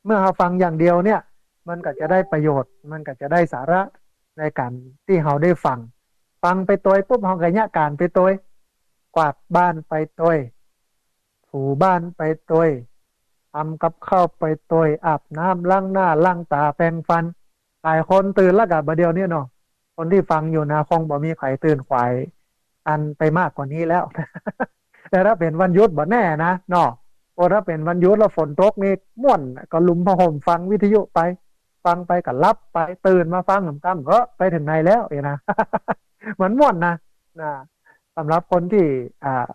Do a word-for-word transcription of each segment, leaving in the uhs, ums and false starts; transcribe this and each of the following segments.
เมื่อเฮาฟังอย่างเดียวเนี่ย มันก็จะได้ประโยชน์ มันก็จะได้สาระในการตี้เฮาได้ฟัง ฟังไปตวยปุ๊บ เฮาก็เยียะก๋านไปตวย กวาดบ้านไปตวย ถูบ้านไปตวย ทำกับข้าวไปตวย อาบน้ำ ล้างหน้า ล้างต๋า แปรงฟัน หลายคนตื่นแล้วก็บ่าเดี่ยวนี้เนาะ คนตี้ฟังอยู่นะ คงบ่มีใผตื่นขวายอันไปมากกว่านี้แล้ว แต่ถ้าเป๋นวันหยุดบ่แน่นะเนาะ โอ้ ถ้าเป๋นวันหยุดแล้วฝนตกนี่ม่วน ก็ลุมผ้าห่มฟังวิทยุไป ฟังไปก็หลับไป ตื่นมาฟังกำๆ เออ ไปเถิงไหนแล้วเอนะ มันม่วนนะ นะ สำหรับคนตี้ อ่า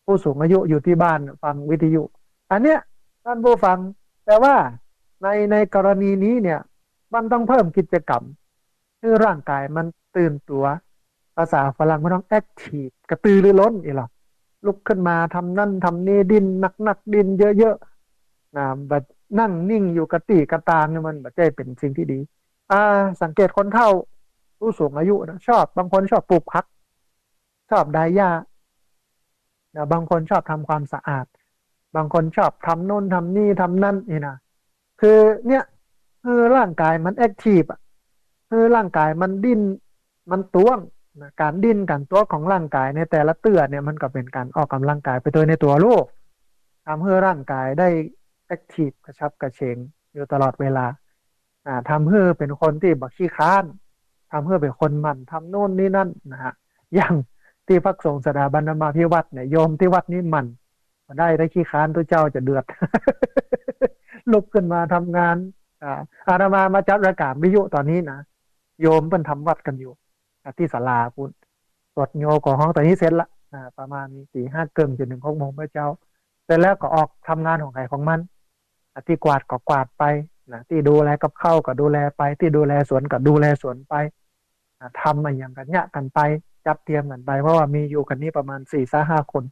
ผู้สูงอายุอยู่ตี้บ้านฟังวิทยุ อันเนี้ย ต้านผู้ฟัง แต่ว่าใน ในกรณีนี้เนี่ย มันต้องเพิ่มกิจกรรม หื้อร่างก๋ายมันตื่นตั๋ว ภาษาฝรั่งมันต้องแอ็กทีฟ กระตือรือร้นอี้หละ ลุกขึ้นมาทำนั่นทำนี่ ดิ้นนักๆ ดิ้นเยอะๆ นะ บ่านั่งนิ่งอยู่กะตี้กะตางเนี่ย มันบ่ใจ้เป๋นสิ่งตี้ดี อ่า สังเกตคนเฒ่า ผู้สูงอายุนะ ชอบ บางคนชอบปลูกผัก ชอบดายหญ้า นะ บางคนชอบทำความสะอาด บางคนชอบทำโน่นทำนี่ทำนั่นนี่นะ คือเนี่ย คือร่างก๋ายมันแอ็กทีฟอะ คือร่างก๋ายมันดิ้น มันตวงนะ ก๋านดิ้นก๋านตวงของร่างก๋ายในแต่ละเตื้อเนี่ย มันก็เป๋นก๋านออกกำลังก๋ายไปตวยในตั๋วลูก ทำหื้อร่างก๋ายได้แอ็กทีฟ กระฉับกระเฉงอยู่ตลอดเวลา อ่า ทำหื้อเป๋นคนตี้บ่ขี้คร้าน ทำหื้อเป๋นคนหมั่นทำโน่นนี่นั่นนะฮะ อย่างตี้พระสงฆ์สถาบันธรรมาภิวัตน์เนี่ย โยมตี้วัดนี้หมั่น บ่ได้ ถ้าขี้คร้านตุ๊เจ้าจะเดือด ลุกขึ้นมาทำงาน อ่า อาตมามาจัดรายก๋านวิทยุต๋อนนี้นะ โยมเปิ้นทำวัตรกั๋นอยู่ อ่า ตี้ศาลาปู๊น สวดโยก็ฮ้องต๋อนนี้เสร็จละ อ่า ประมาณตีห้าเกิ่งจนเถิงหกโมงเมื่อเจ๊า เสร็จแล้วก็ออกทำงานของใผของมัน อ่า ตี้กวาดก็กวาดไปนะ ตี้ดูแลกับข้าวก็ดูแลไป ตี้ดูแลสวนก็ดูแลสวนไป อ่า ทำอะหยังกั๋นเยียะกั๋นไป จัดเตรียมกั๋นไป เพราะว่ามีอยู่กั๋นนี้ประมาณสี่ซะห้าคน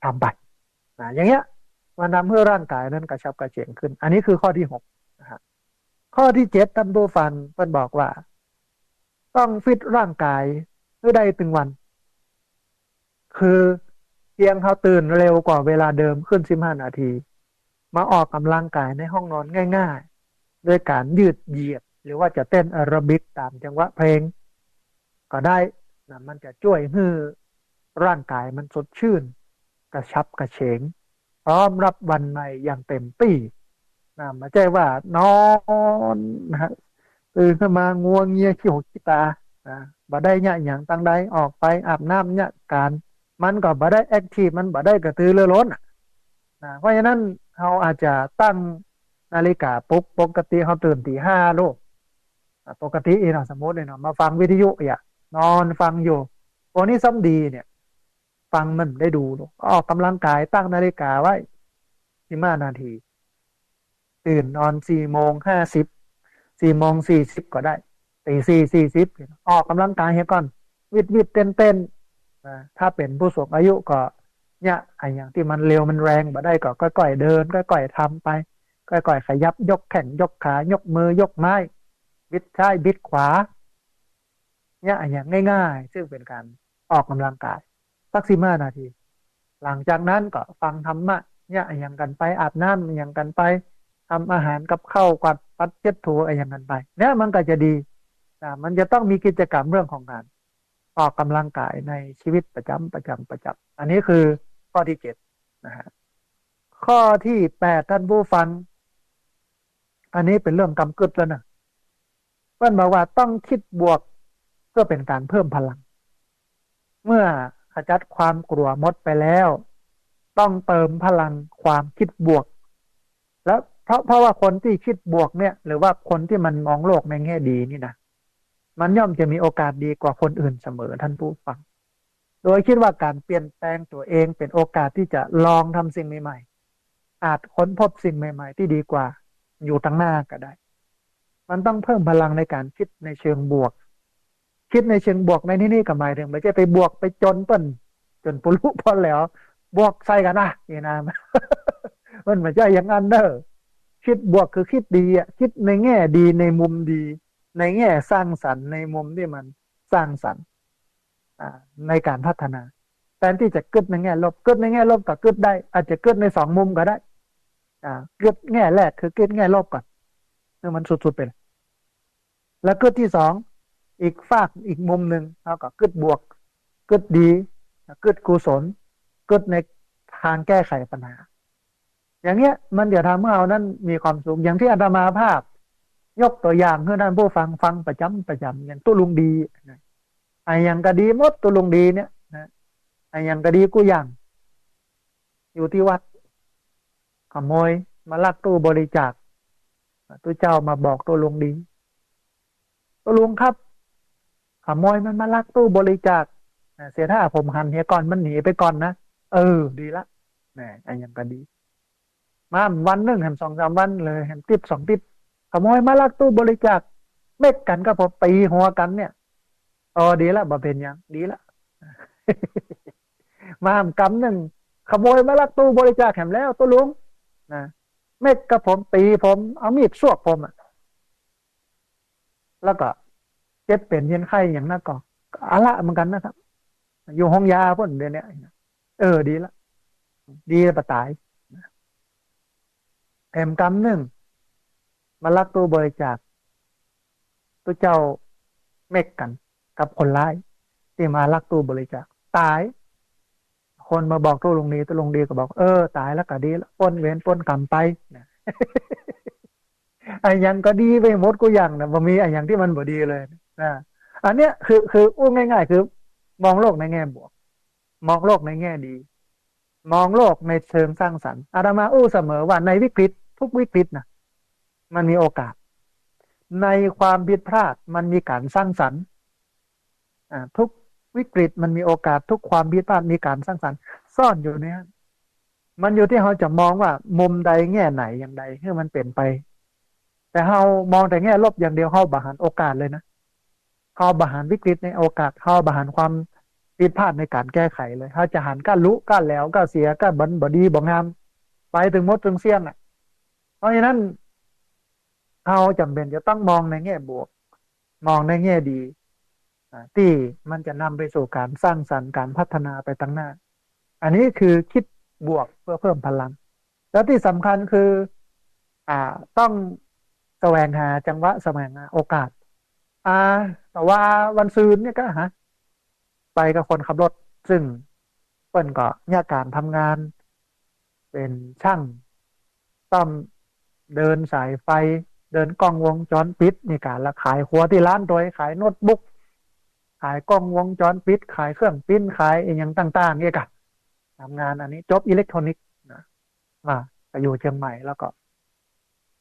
ทำไปนะ อย่างเงี้ย มันทำหื้อร่างก๋ายนั้นกระฉับกระเฉงขึ้น อันนี้คือข้อตี้หกนะฮะ ข้อตี้เจ็ด ต้านผู้ฟัง เปิ้นบอกว่า ต้องฟิตร่างก๋ายหื้อได้ตึงวัน คือเพียงเฮาตื่นเร็วกว่าเวลาเดิมขึ้นสิบห้านาที มาออกกำลังก๋ายในห้องนอนง่ายๆ ด้วยก๋านยืดเหยียด หรือว่าจะเต้นแอโรบิกต๋ามจังหวะเพลงก็ได้นะ มันจะจ้วยหื้อร่างก๋ายมันสดชื่น กระฉับกระเฉง พร้อมรับวันใหม่อย่างเต็มตี้นะ บ่ใจ้ว่านอนนะฮะ ตื่นขึ้นมางัวเงียขี้หูขี้ตานะ บ่ได้เยียะหยังตังใด ออกไปอาบน้ำเยียะก๋าน มันก็บ่ได้แอ็กทีฟ มันบ่ได้กระตือรือร้นอะนะ เพราะฉะนั้นเฮาอาจจะตั้งนาฬิกาปลุก ปกติเฮาตื่นตีห้าลูก อ่ะ ปกติอี้เนาะ สมมุติอี้เนาะ มาฟังวิทยุอี้ นอนฟังอยู่ โอ้ นี่ซ้ำดีเนี่ย ฟังมันได้ดูลูก ออกกำลังก๋าย ตั้งนาฬิกาไว้สิบห้านาที ตื่นนอนสี่โมงห้าสิบ สี่โมงสี่สิบก็ได้ ตีสี่สี่สิบ ออกกำลังก๋ายเหียก่อน วิดๆ เต้นๆ นะ ถ้าเป๋นผู้สูงอายุก็เนี่ย อะหยังตี้มันเร็วมันแรงบ่ได้ก็ค่อยๆ เดิน ค่อยๆ ทำไป ค่อยๆ ขยับ ยกแข้ง ยกขา ยกมือ ยกไม้ บิดซ้าย บิดขวา เนี่ย อะหยังง่ายๆ ซึ่งเป๋นก๋านออกกำลังก๋าย สักสิบห้านาที หลังจากนั้นก็ฟังธรรมะ เนี่ย อะหยังกั๋นไป อาบน้ำอะหยังกั๋นไป ทำอาหารกับข้าว กวาดปัดเช็ดถูอะหยังกั๋นไป เนี่ย มันก็จะดีนะ มันจะต้องมีกิจกรรมเรื่องของก๋านออกกำลังก๋ายในชีวิตประจ๋ำ ประจ๋ำ ประจ๋ำ อันนี้คือข้อตี้เจ็ดนะฮะ ข้อตี้แปด ต้านผู้ฟัง อันนี้เป๋นเรื่องกำกึ๊ดแล้วนะ เปิ้นบอกว่าต้องคิดบวกเพื่อเป๋นก๋านเพิ่มพลัง เมื่อขจัดความกลัวหมดไปแล้ว ต้องเติมพลังความคิดบวก แล้วเพราะ เพราะว่าคนตี้คิดบวกเนี่ย หรือว่าคนตี้มันมองโลกในแง่ดีนี่นะ มันย่อมจะมีโอกาสดีกว่าคนอื่นเสมอ ต้านผู้ฟัง โดยคิดว่าก๋านเปลี่ยนแปลงตั๋วเองเป๋นโอกาสตี้จะลองทำสิ่งใหม่ๆ อาจค้นพบสิ่งใหม่ๆ ตี้ดีกว่าอยู่ตังหน้าก็ได้ มันต้องเพิ่มพลังในก๋านคิดในเชิงบวก คิดในเชิงบวกในตี้นี้ก็หมายเถิง บ่ใจ้ไปบวกไปจ๋นเปิ้นจ๋นปู๋ลุปู๋แหลว บวกใส่กั๋นนะ นี่นะ มันบ่ใจ้อย่างนั้นเน่อ คิดบวกคือคิดดีอะ คิดในแง่ดี ในมุมดี ในแง่สร้างสรรค์ ในมุมตี้มันสร้างสรรค์ อ่า ในก๋านพัฒนา แตนตี้จะกึ๊ดในแง่ลบ กึ๊ดในแง่ลบก็กึ๊ดได้ อาจจะกึ๊ดในสองมุมก็ได้ อ่า กึ๊ดแง่แรกคือกึ๊ดแง่ลบก่อน คือมันสุดๆไปเลย แล้วกึ๊ดตี้สอง อีกฟากอีกมุมนึ่ง เฮาก็กึ๊ดบวก กึ๊ดดี กึ๊ดกุศล กึ๊ดในทางแก้ไขปัญหา อย่างเนี้ยมันจะทำให้เฮานั้นมีความสุข อย่างตี้อาตมาภาพ ยกตั๋วอย่างหื้อต้านผู้ฟังฟังประจ๋ำประจ๋ำ อย่างตุ๊ลุงดีนะ อะหยังก็ดีหมดตุ๊ลุงดีเนี่ยนะ อะหยังก็ดีกู้อย่าง อยู่ตี้วัด ขโมยมาลักตู้บริจาค ตุ๊เจ้ามาบอกตุ๊ลุงดี ตุ๊ลุงครับ ขโมยมันมาลักตู้บริจาค อ่า เสียถ้าผมหันเหียก่อนมันหนีไปก่อนนะ เออ ดีละ แหม อะหยังก็ดี มาวันนึ่งแหมสองสามวันเลย แหมติ๊บสองติ๊บ ขโมยมาลักตู้บริจาค เม็กกั๋นกับผม ตี๋หัวกั๋นเนี่ย เออ ดีละ บ่เป๋นหยัง ดีละ มาแหมกำนึ่ง ขโมยมาลักตู้บริจาคแหมแล้ว ตุ๊ลุงนะ เม็กกับผม ตี๋ผม เอามีดซวกผมอะ แล้วก็เจ็บเป๋นเยียนไข้อย่างนั้นก็ ก็อะละเหมือนกั๋นนะครับ อยู่โฮงยาปู้นเดี๋ยวนี้ เออ ดีละ ดีละบ่ต๋าย แหมกำนึ่ง มาลักตู้บริจาค ตุ๊เจ้าเม็กกั๋นกับคนร้ายตี้มาลักตู้บริจาค ต๋าย คนมาบอกตุ๊ลุงดี ตุ๊ลุงดีก็บอก เออ ต๋ายแล้วก็ดีละ ป๊นเวรป๊นก๋รรมไปนะ อะหยังก็ดีไปหมดกู้อย่างนะ บ่มีอะหยังตี้มันบ่ดีเลยนะ อันเนี้ยคือ คืออู้ง่ายๆ คือมองโลกในแง่บวก มองโลกในแง่ดี มองโลกในเชิงสร้างสรรค์ อาตมาอู้เสมอว่าในวิกฤต ทุกวิกฤตนะ มันมีโอกาส ในความผิดพลาดมันมีก๋านสร้างสรรค์ อ่า ทุกวิกฤตมันมีโอกาส ทุกความผิดพลาดมีก๋านสร้างสรรค์ ซ่อนอยู่ในนั้น มันอยู่ตี้เฮาจะมองว่ามุมใดแง่ไหนอย่างใดหื้อมันเป๋นไป แต่เฮามองแต่แง่ลบอย่างเดียว เฮาบ่หันโอกาสเลยนะ เฮาบ่หันวิกฤตในโอกาส เฮาบ่หันความผิดพลาดในก๋านแก้ไขเลย เฮาจะหันก้าลุ ก้าแหลว ก้าเสีย ก้าบ่ บ่ดีบ่งาม ไปตึงหมดตึงเสี้ยงอะ เพราะฉะนั้น เฮาจ๋ำเป๋นจะต้องมองในแง่บวก มองในแง่ดี อ่า ตี้มันจะนำไปสู่ก๋านสร้างสรรค์ ก๋านพัฒนาไปตังหน้า อันนี้คือคิดบวกเพื่อเพิ่มพลัง แล้วตี้สำคัญคือ อ่า ต้องแสวงหาจังหวะ แสวงหาโอกาส อ่า แต่ว่าวันซืนเนี่ยก็หา ไปกับคนขับรถ ซึ่งเปิ้นก็เยียะก๋านทำงาน เป๋นช่างซ่อมเดินสายไฟ เดินกล้องวงจรปิดนี่กา แล้วขายครัวตี้ร้านตวย ขายโน้ตบุ๊ก ขายกล้องวงจรปิด ขายเครื่องปริ้น ขายอะหยังต่างๆ เนี่ยกา ทำงานอันนี้ จบอิเล็กทรอนิกส์นะ มา ไปอยู่เจียงใหม่แล้วก็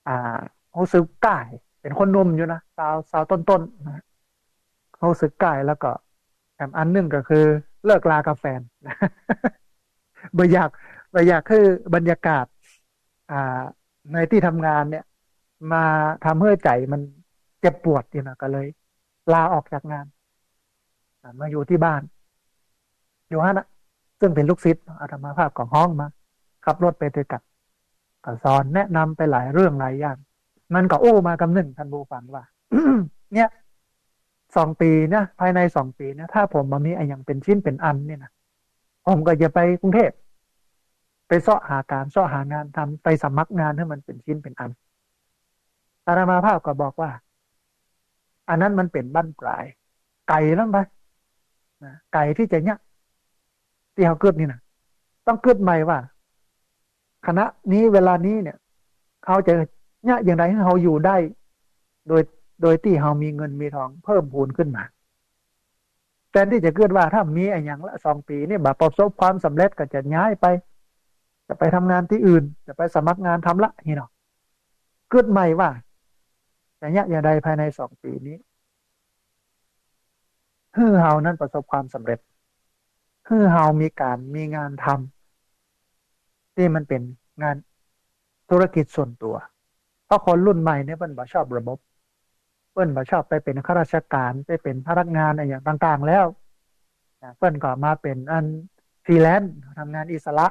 อ่า ฮู้สึกก้าย เป๋นคนหนุ่มอยู่นะ ซาว ซาวต้นๆ นะ ฮู้สึกก้าย แล้วก็แถมอันนึ่งก็คือเลิกลากับแฟน บ่อยาก บ่อยากหื้อบรรยากาศ อ่า ในตี้ทำงานเนี่ย มาทำหื้อใจ๋มันเจ็บปวดอยู่นะ ก็เลยลาออกจากงาน อ่า มาอยู่ตี้บ้าน อยู่หั้นนะ ซึ่งเป๋นลูกศิษย์อาตมาภาพก็ฮ้องมา ขับรถไปตวยกั๋น ก็สอนแนะนำไปหลายเรื่องหลายอย่าง มันก็อู้มากำนึ่ง ท่านผู้ฟังว่า เนี่ย สองปี๋เนี่ย ภายในสองปี๋เนี่ย ถ้าผมบ่มีอะหยังเป๋นชิ้นเป๋นอันเนี่ยนะ ผมก็จะไปกรุงเทพฯ ไปเซาะหาก๋าน เซาะหางานทำ ไปสมัครงานหื้อมันเป๋นชิ้นเป๋นอัน อาตมาภาพก็บอกว่า อันนั้นมันเป๋นบั้นปลาย ไก๋ล้ำไปนะ ไก๋ตี้จะเยียะ ตี้เฮากึ๊ดนี่นะ ต้องกึ๊ดใหม่ว่า ขณะนี้เวลานี้เนี่ย เฮาจะเยียะอย่างใดหื้อเฮาอยู่ได้ โดย โดยตี้เฮามีเงินมีทองเพิ่มพูนขึ้นมา แทนตี้จะกึ๊ดว่าถ้ามีอะหยังละ สองปี๋นี่บ่ประสบความสำเร็จก็จะย้ายไป จะไปทำงานตี้อื่น จะไปสมัครงานทำละ นี่เนาะ กึ๊ดใหม่ว่า จะเยียะอย่างใดภายในสองปี๋นี้ หื้อเฮานั้นประสบความสำเร็จ หื้อเฮามีก๋านมีงานทำ ตี้มันเป๋นงานธุรกิจส่วนตั๋ว เพราะคนรุ่นใหม่เนี่ยเปิ้นบ่ชอบระบบ เปิ้นบ่ชอบไปเป๋นข้าราชก๋าน ไปเป๋นพนักงานอะหยังต่างๆ แล้ว อ่า เปิ้นก็มาเป๋นอันฟรีแลนซ์ ทำงานอิสระ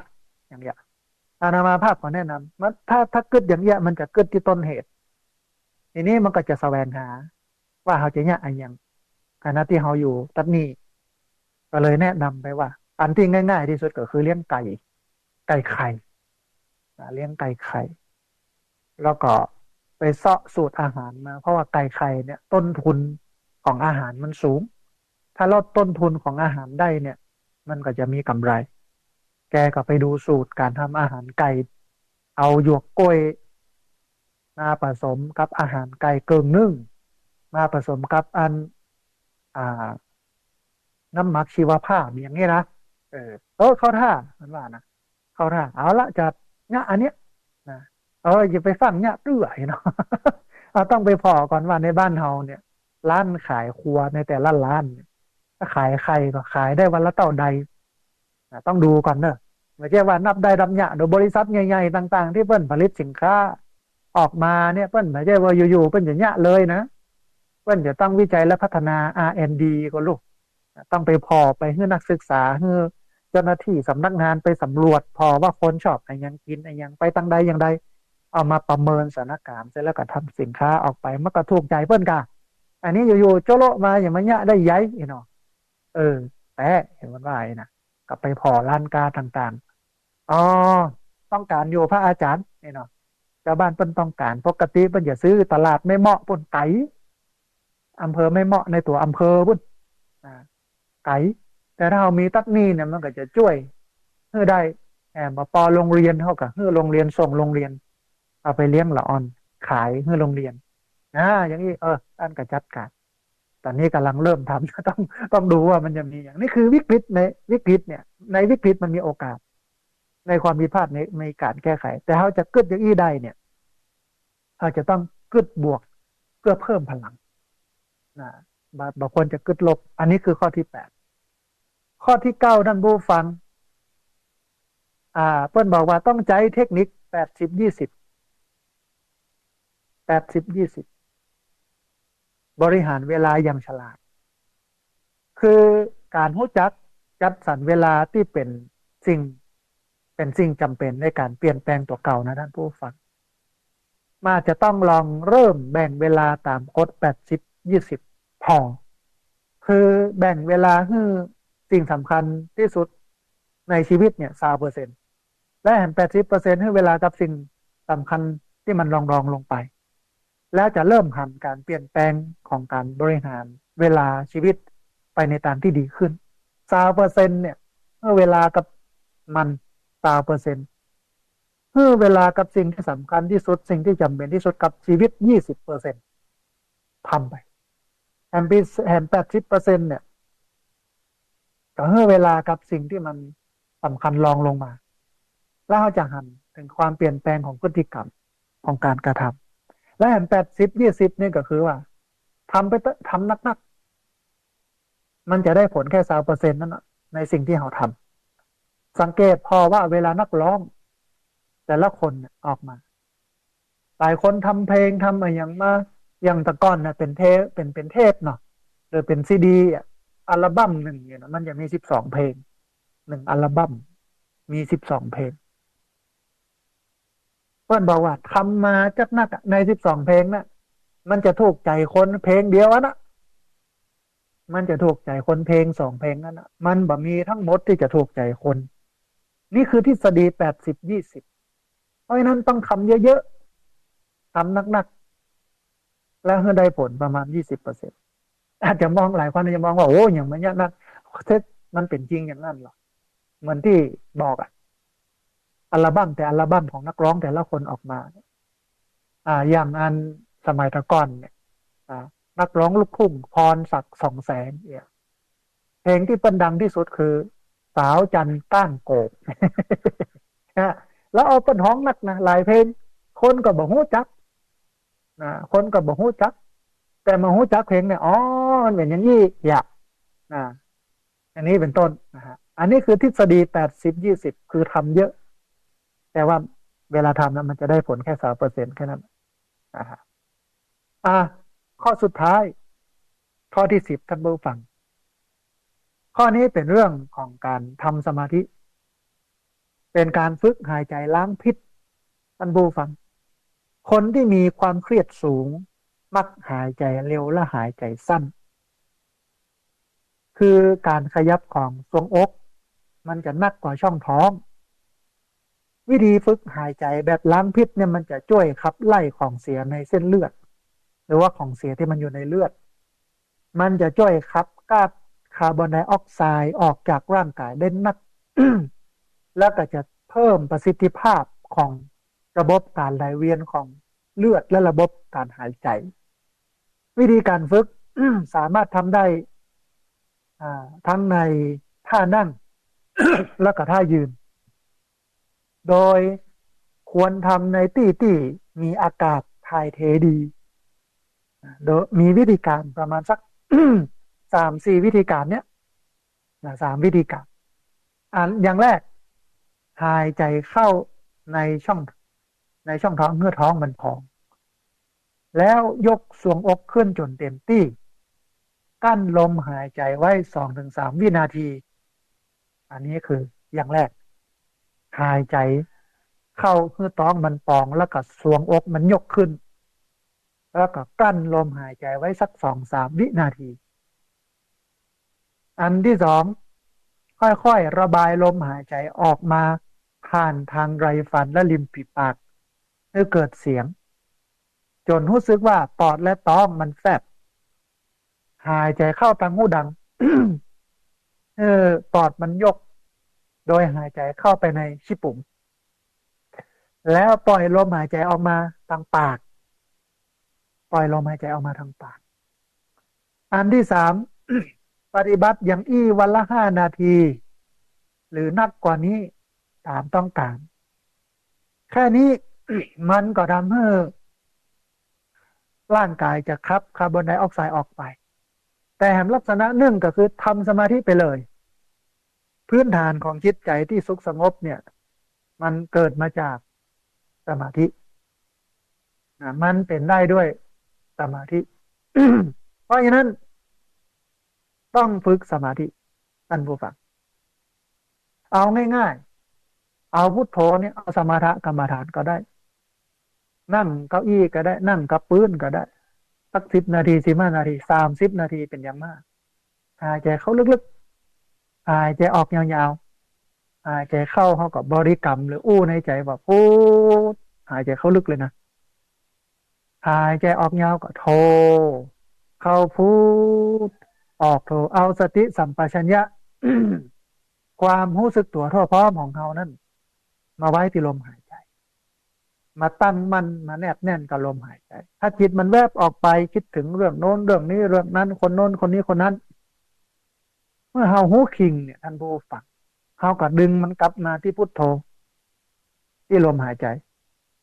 อย่างเนี้ย อาตมาภาพขอแนะนำ มัน ถ้า ถ้ากึ๊ดอย่างเนี้ย มันจะกึ๊ดตี้ต้นเหตุ ทีนี้มันก็จะแสวงหา ว่าเฮาจะเยียะอะหยัง ขณะตี้เฮาอยู่ตั๊ดนี่ ก็เลยแนะนำไปว่า อันตี้ง่ายๆ ตี้สุดก็คือเลี้ยงไก่ ไก่ไข่ อ่า เลี้ยงไก่ไข่ แล้วก็ ไปเซาะสูตรอาหารมา เพราะว่าไก่ไข่เนี่ยต้นทุนของอาหารมันสูง ถ้าลดต้นทุนของอาหารได้เนี่ย มันก็จะมีกำไร แกก็ไปดูสูตรการทำอาหารไก่ เอาหยวกกล้วยมาผสมกับอาหารไก่เกิ่งนึ่ง มาผสมกับอัน อ่า น้ำหมักชีวภาพอย่างนี้นะ เออ เออ เข้าท่า มันว่านะ เข้าท่า เอาละ จะเยียะอันเนี้ยนะ เออ อย่าไปฟั่งเยียะเตื้อเนาะ เอา ต้องไปผ่อก่อนว่าในบ้านเฮาเนี่ย ร้านขายครัวในแต่ละร้านเนี่ย ถ้าขายไข่ก็ขายได้วันละเต้าใด นะ ต้องดูก่อนเนอะ บ่ใจ้ว่านับได้นับเยียะ โดยบริษัทใหญ่ๆ ต่างๆ ตี้เปิ้นผลิตสินค้าออกมาเนี่ย เปิ้นบ่ใจ้ว่าอยู่ๆ เปิ้นจะเยียะเลยนะ เปิ้นจะต้องวิจัยและพัฒนา อาร์แอนด์ดี ก่อนลูก ต้องไปผ่อ ไปหื้อนักศึกษา หื้อเจ้าหน้าตี้สำนักงานไปสำรวจ ผ่อว่าคนชอบอะหยัง กินอะหยัง ไปตางใดอย่างใด เอามาประเมินสถานการณ์เสร็จแล้วก็ทำสินค้าออกไป มันก็ถูกใจ๋เปิ้นก่า อันนี้อยู่ๆ โจ๊ะโละมา อย่างมาเยียะได้ใหญ่เนาะ เออ แต่เห็นมันว่าไอ้นะ ก็ไปผ่อร้านก๊าต่างๆ อ๋อ ต้องก๋านอยู่ พระอาจ๋ารย์นี่เนาะ จาวบ้านเปิ้นต้องก๋าน ปกติเปิ้นจะซื้อตลาดแม่เมาะปู๊น ไก๋ อำเภอแม่เมาะในตั๋วอำเภอปู๊น อ่า ไก๋ แต่ถ้าเฮามีตั๊กนี่เนี่ย มันก็จะจ้วยหื้อได้ แหม ปอโรงเรียน เฮาก็หื้อโรงเรียน ส่งโรงเรียน เอาไปเลี้ยงละอ่อน ขายหื้อโรงเรียน อ่า อย่างนี้ เออ อันก็จัดก๋าน ต๋อนนี้ก่ำลังเริ่มทำ ต้อง ต้องดูว่ามันจะมีอย่าง นี่คือวิกฤตในวิกฤตเนี่ย ในวิกฤตมันมีโอกาส ในความผิดพลาดใน ในก๋านแก้ไข แต่เฮาจะกึ๊ดอย่างอี้ได้เนี่ย เฮาจะต้องกึ๊ดบวกเพื่อเพิ่มพลังนะ บ่ บ่ควรจะกึ๊ดลบ อันนี้คือข้อตี้แปด ข้อตี้เก้า ท่านผู้ฟัง อ่า เปิ้นบอกว่าต้องใจ๊เทคนิค แปดสิบ ยี่สิบ แปดสิบ ยี่สิบ บริหารเวลาอย่างฉลาด คือก๋านฮู้จักจัดสรรเวลาตี้เป๋นสิ่ง เป๋นสิ่งจ๋ำเป๋นในก๋านเปลี่ยนแปลงตั๋วเก่านะท่านผู้ฟัง มันจะต้องลองเริ่มแบ่งเวลาต๋ามกฎ แปดสิบ ยี่สิบ ผ่อ คือแบ่งเวลาหื้อสิ่งสำคัญตี้สุดในชีวิตเนี่ย ซาวเปอร์เซ็นต์ และแหม แปดสิบเปอร์เซ็นต์ หื้อเวลากับสิ่งสำคัญตี้มันรองๆ ลงไป แล้วจะเริ่มหันก๋านเปลี่ยนแปลงของก๋านบริหารเวลาชีวิตไปในตางตี้ดีขึ้น ซาวเปอร์เซ็นต์ เนี่ย หื้อเวลากับมัน ซาวเปอร์เซ็นต์ หื้อเวลากับสิ่งตี้สำคัญตี้สุด สิ่งตี้จ๋ำเป๋นตี้สุดกับชีวิต ยี่สิบเปอร์เซ็นต์ ทำไป แหม แหม แปดสิบเปอร์เซ็นต์ เนี่ย ก็หื้อเวลากับสิ่งตี้มันสำคัญรองลงมา แล้วเฮาจะหันเถิงความเปลี่ยนแปลงของพฤติกรรมของก๋านกระทำ และแหม แปดสิบ ยี่สิบ นี่ก็คือว่า ทำไปเต๊อะ ทำนักๆ มันจะได้ผลแค่ ซาวเปอร์เซ็นต์ นั้นน่ะ ในสิ่งตี้เฮาทำ สังเกตผ่อว่าเวลานักร้องแต่ละคนเนี่ยออกมา หลายคนทำเพลง ทำอะหยังมา อย่างแต่ก่อนน่ะเป๋นเทป เป๋น เป๋นเทปเนาะ หรือเป๋นซีดีอะ อัลบั้มนึ่งเนี่ยนะ มันจะมีสิบสองเพลง นึ่งอัลบั้มมีสิบสองเพลง เปิ้นบอกว่าทำมาจักนักอะ ในสิบสองเพลงน่ะ มันจะถูกใจ๋คนเพลงเดียวอันน่ะ มันจะถูกใจ๋คนเพลงสองเพลงนั้นน่ะ มันบ่มีทั้งหมดตี้จะถูกใจ๋คน นี่คือทฤษฎี แปดสิบ ยี่สิบ เพราะฉะนั้นต้องทำเยอะๆ ทำนักๆ แล้วหื้อได้ผลประมาณ ยี่สิบเปอร์เซ็นต์ อาจจะมอง หลายคนอาจจะมองว่า โอ้ อย่างมันเยียะนัก เท็จ มันเป๋นจริงอย่างนั้นเหรอ เหมือนตี้บอกอะ อัลบั้มแต่อัลบั้มของนักร้องแต่ละคนออกมา อ่า อย่างอันสมัยแต่ก่อนเนี่ย อ่า นักร้องลูกทุ่งพรศักดิ์ ส่องแสง เนี่ย เพลงตี้เปิ้นดังตี้สุดคือ สาวจันทร์ก้านโกก นะ แล้วเอาเปิ้นฮ้องนักนะ หลายเพลง คนก็บ่ฮู้จัก นะ คนก็บ่ฮู้จัก แต่มาฮู้จักเพลงเนี่ย อ๋อ มันเป๋นอย่างอี้อะ นะ อันนี้เป๋นต้นนะฮะ อันนี้คือทฤษฎี แปดสิบ ยี่สิบ คือทำเยอะ แต่ว่าเวลาทำนะ มันจะได้ผลแค่ ซาวเปอร์เซ็นต์ แค่นั้นนะฮะ อ่ะ ข้อสุดท้าย ข้อตี้สิบ ท่านผู้ฟัง ข้อนี้เป๋นเรื่องของก๋านทำสมาธิ เป๋นก๋านฝึกหายใจ๋ล้างพิษ ท่านผู้ฟัง คนตี้มีความเครียดสูง มักหายใจ๋เร็วและหายใจ๋สั้น คือก๋านขยับของทรวงอก มันจะนักกว่าช่องท้อง วิธีฝึกหายใจ๋แบบล้างพิษเนี่ยมันจะจ้วยขับไล่ของเสียในเส้นเลือด หรือว่าของเสียตี้มันอยู่ในเลือด มันจะจ้วยขับก๊าซคาร์บอนไดออกไซด์ออกจากร่างก๋ายได้นัก แล้วก็จะเพิ่มประสิทธิภาพของระบบก๋านไหลเวียนของเลือดและระบบก๋านหายใจ๋ วิธีก๋านฝึก สามารถทำได้ อ่า ทั้งในท่านั่ง แล้วก็ท่ายืน โดยควรทำในตี้ตี้มีอากาศถ่ายเทดี โดยมีวิธีก๋านประมาณสัก สามสี่วิธีก๋านเนี้ย นะ สามวิธีก๋าน อัน อย่างแรก หายใจ๋เข้าในช่อง ในช่องท้อง หื้อท้องมันพอง แล้วยกทรวงอกขึ้นจ๋นเต๋มตี้ กั้นลมหายใจ๋ไว้สองถึงสามวินาที อันนี้คืออย่างแรก หายใจ๋เข้าหื้อท้องมันปอง แล้วก็ทรวงอกมันยกขึ้น แล้วก็กลั้นลมหายใจ๋ไว้สักสองสามวินาที อันตี้สอง ค่อยๆ ระบายลมหายใจ๋ออกมาผ่านตางไรฟันและริมฝีปาก หื้อเกิดเสียง จ๋นฮู้สึกว่าปอดและท้องมันแฟบ หายใจ๋เข้าตางฮูดัง หื้อปอดมันยก โดยหายใจ๋เข้าไปในขี้ปุ๋ม แล้วปล่อยลมหายใจ๋ออกมาตางปาก ปล่อยลมหายใจ๋ออกมาตางปาก อันตี้สาม ปฏิบัติอย่างอี้วันละห้านาที หรือนักกว่านี้ต๋ามต้องก๋าน แค่นี้ มันก็ทำหื้อร่างก๋ายจะขับคาร์บอนไดออกไซด์ออกไป แต่แหมลักษณะนึ่งก็คือทำสมาธิไปเลย พื้นฐานของจิตใจ๋ตี้สุขสงบเนี่ย มันเกิดมาจากสมาธิ นะ มันเป๋นได้ด้วยสมาธิ เพราะฉะนั้นต้องฝึกสมาธิ ต้านผู้ฟัง เอาง่ายๆ เอาพุทโธเนี่ย เอาสมถกรรมฐานก็ได้ นั่งเก้าอี้ก็ได้ นั่งกับปื๊นก็ได้ สักสิบนาที สิบห้านาที สามสิบนาทีเป๋นอย่างมาก หายใจ๋เข้าลึกๆ หายใจ๋ออกยาวๆ หายใจ๋เข้าเฮาก็บริกรรมหรืออู้ในใจ๋ว่าพุท หายใจ๋เข้าลึกเลยนะ หายใจ๋ออกยาวก็โธ เข้าพุท ออกโธ เอาสติสัมปชัญญะ ความฮู้สึกตั๋วทั่วพร้อมของเฮานั้น มาไว้ตี้ลมหายใจ๋ มาตั้งมั่น มาแนบแน่นกับลมหายใจ๋ ถ้าจิตมันแวบออกไป กึ๊ดเถิงเรื่องโน้นเรื่องนี้ เรื่องนั้น คนโน้นคนนี้คนนั้น เมื่อเฮาฮู้คิงเนี่ย ต้านผู้ฟัง เฮาก็ดึงมันกลับมาตี้พุทโธ ตี้ลมหายใจ๋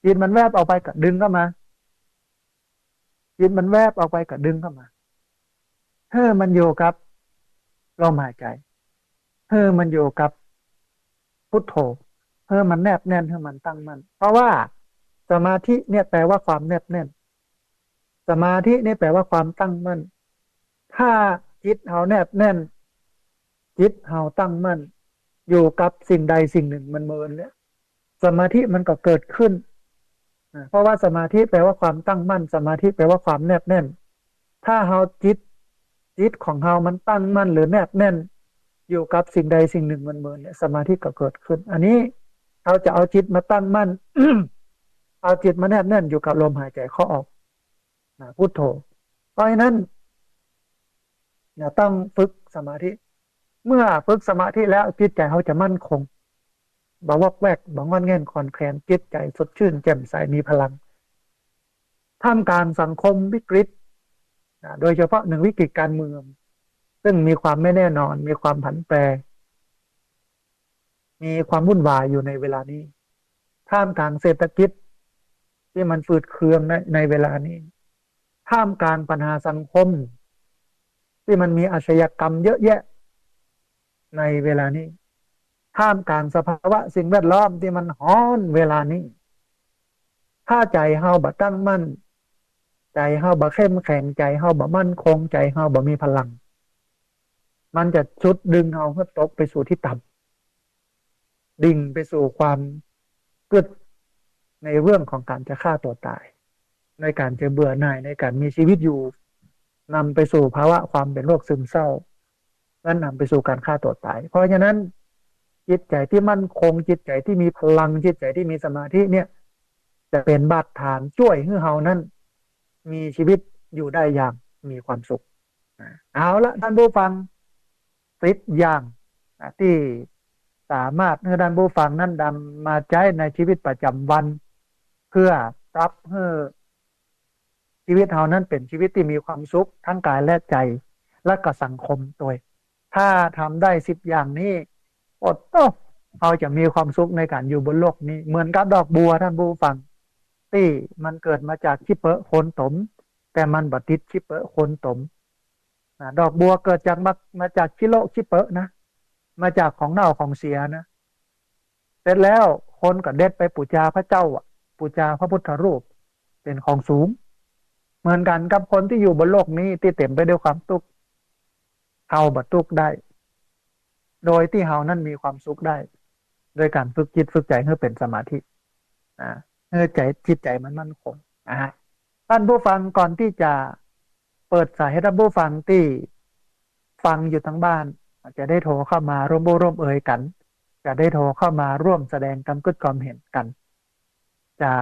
จิตมันแวบออกไปก็ดึงเข้ามา จิตมันแวบออกไปก็ดึงเข้ามา หื้อมันอยู่กับลมหายใจ๋ หื้อมันอยู่กับพุทโธ หื้อมันแนบแน่น หื้อมันตั้งมั่น เพราะว่าสมาธิเนี่ยแปลว่าความแนบแน่น สมาธิเนี่ยแปลว่าความตั้งมั่น ถ้าจิตเฮาแนบแน่น จิตเฮาตั้งมั่น อยู่กับสิ่งใดสิ่งนึ่งเมินๆ เนี่ย สมาธิมันก็เกิดขึ้น อ่า เพราะว่าสมาธิแปลว่าความตั้งมั่น สมาธิแปลว่าความแนบแน่น ถ้าเฮาจิต จิตของเฮามันตั้งมั่นหรือแนบแน่น อยู่กับสิ่งใดสิ่งนึ่งเมินๆ เนี่ย สมาธิก็เกิดขึ้น อันนี้เฮาจะเอาจิตมาตั้งมั่น เอาจิตมาแนบแน่นอยู่กับลมหายใจ๋เข้าออก นะ พุทโธ เพราะฉะนั้น นะ ต้องฝึกสมาธิ เมื่อฝึกสมาธิแล้วจิตใจ๋เฮาจะมั่นคง บ่วอกแวก บ่ง่อนแง่นคลอนแคลน จิตใจ๋สดชื่นแจ่มใส มีพลัง ท่ามกลางสังคมวิกฤต นะ โดยเฉพาะนึ่งวิกฤตการเมือง ซึ่งมีความไม่แน่นอน มีความผันแปร มีความวุ่นวายอยู่ในเวลานี้ ท่ามกลางเศรษฐกิจตี้มันฝืดเคืองใน ในเวลานี้ ท่ามกลางปัญหาสังคมตี้มันมีอาชญากรรมเยอะแยะในเวลานี้ ท่ามกลางสภาวะสิ่งแวดล้อมตี้มันฮ้อนเวลานี้ ถ้าใจ๋เฮาบ่ตั้งมั่น ใจ๋เฮาบ่เข้มแข็ง ใจ๋เฮาบ่มั่นคง ใจ๋เฮาบ่มีพลัง มันจะชุดดึงเฮาหื้อตกไปสู่ตี้ต่ำ ดิ่งไปสู่ความกึ๊ดในเรื่องของก๋านจะฆ่าตั๋วต๋าย ในก๋านจะเบื่อหน่าย ในก๋านมีชีวิตอยู่ นำไปสู่ภาวะความเป๋นโรคซึมเศร้า และนำไปสู่ก๋านฆ่าตั๋วต๋าย เพราะฉะนั้น จิตใจ๋ตี้มั่นคง จิตใจ๋ตี้มีพลัง จิตใจ๋ตี้มีสมาธิเนี่ย จะเป๋นบาดฐานจ้วยหื้อเฮานั้นมีจีวิตอยู่ได้อย่างมีความสุข เอาละต้านผู้ฟัง สิบอย่างตี้สามารถหื้อต้านผู้ฟังนั้นนำมาใจ๊ในจีวิตประจ๋ำวัน เปื้อปรับหื้อจีวิตเฮานั้นเป๋นจีวิตตี้มีความสุขตึงก๋ายและใจ๋ และก็สังคมตวย ถ้าทำได้สิบอย่างนี้ โอ้โห เฮาจะมีความสุขในก๋านอยู่บนโลกนี้ เหมือนกับดอกบัวต้านผู้ฟัง ตี้มันเกิดมาจากขี้เปอะโคลนต๋ม แต่มันบ่ติดขี้เปอะโคลนต๋ม นะ ดอกบัวเกิดจาก มา มาจากขี้เลอะขี้เปอะนะ มาจากของเน่าของเสียนะ เสร็จแล้วคนก็เด็ดไปปู๋จาพระเจ้าอะ ปู๋จาพระพุทธรูป เป๋นของสูง เหมือนกั๋นกับคนตี้อยู่บนโลกนี้ตี้เต๋มไปด้วยความตุ๊กข์ เฮาบ่ตุ๊กข์ได้ โดยตี้เฮานั้นมีความสุขได้ โดยก๋านฝึกจิตฝึกใจ๋หื้อเป๋นสมาธิ อ่า หื้อใจ๋ จิตใจ๋มันมั่นคงนะฮะ ต้านผู้ฟัง ก่อนตี้จะเปิดสายหื้อต้านผู้ฟังตี้ฟังอยู่ตางบ้าน จะได้โทรเข้ามาร่วมอู้ร่วมเอยกั๋น จะได้โทรเข้ามาร่วมแสดงความกึ๊ดความเห็นกั๋น จะ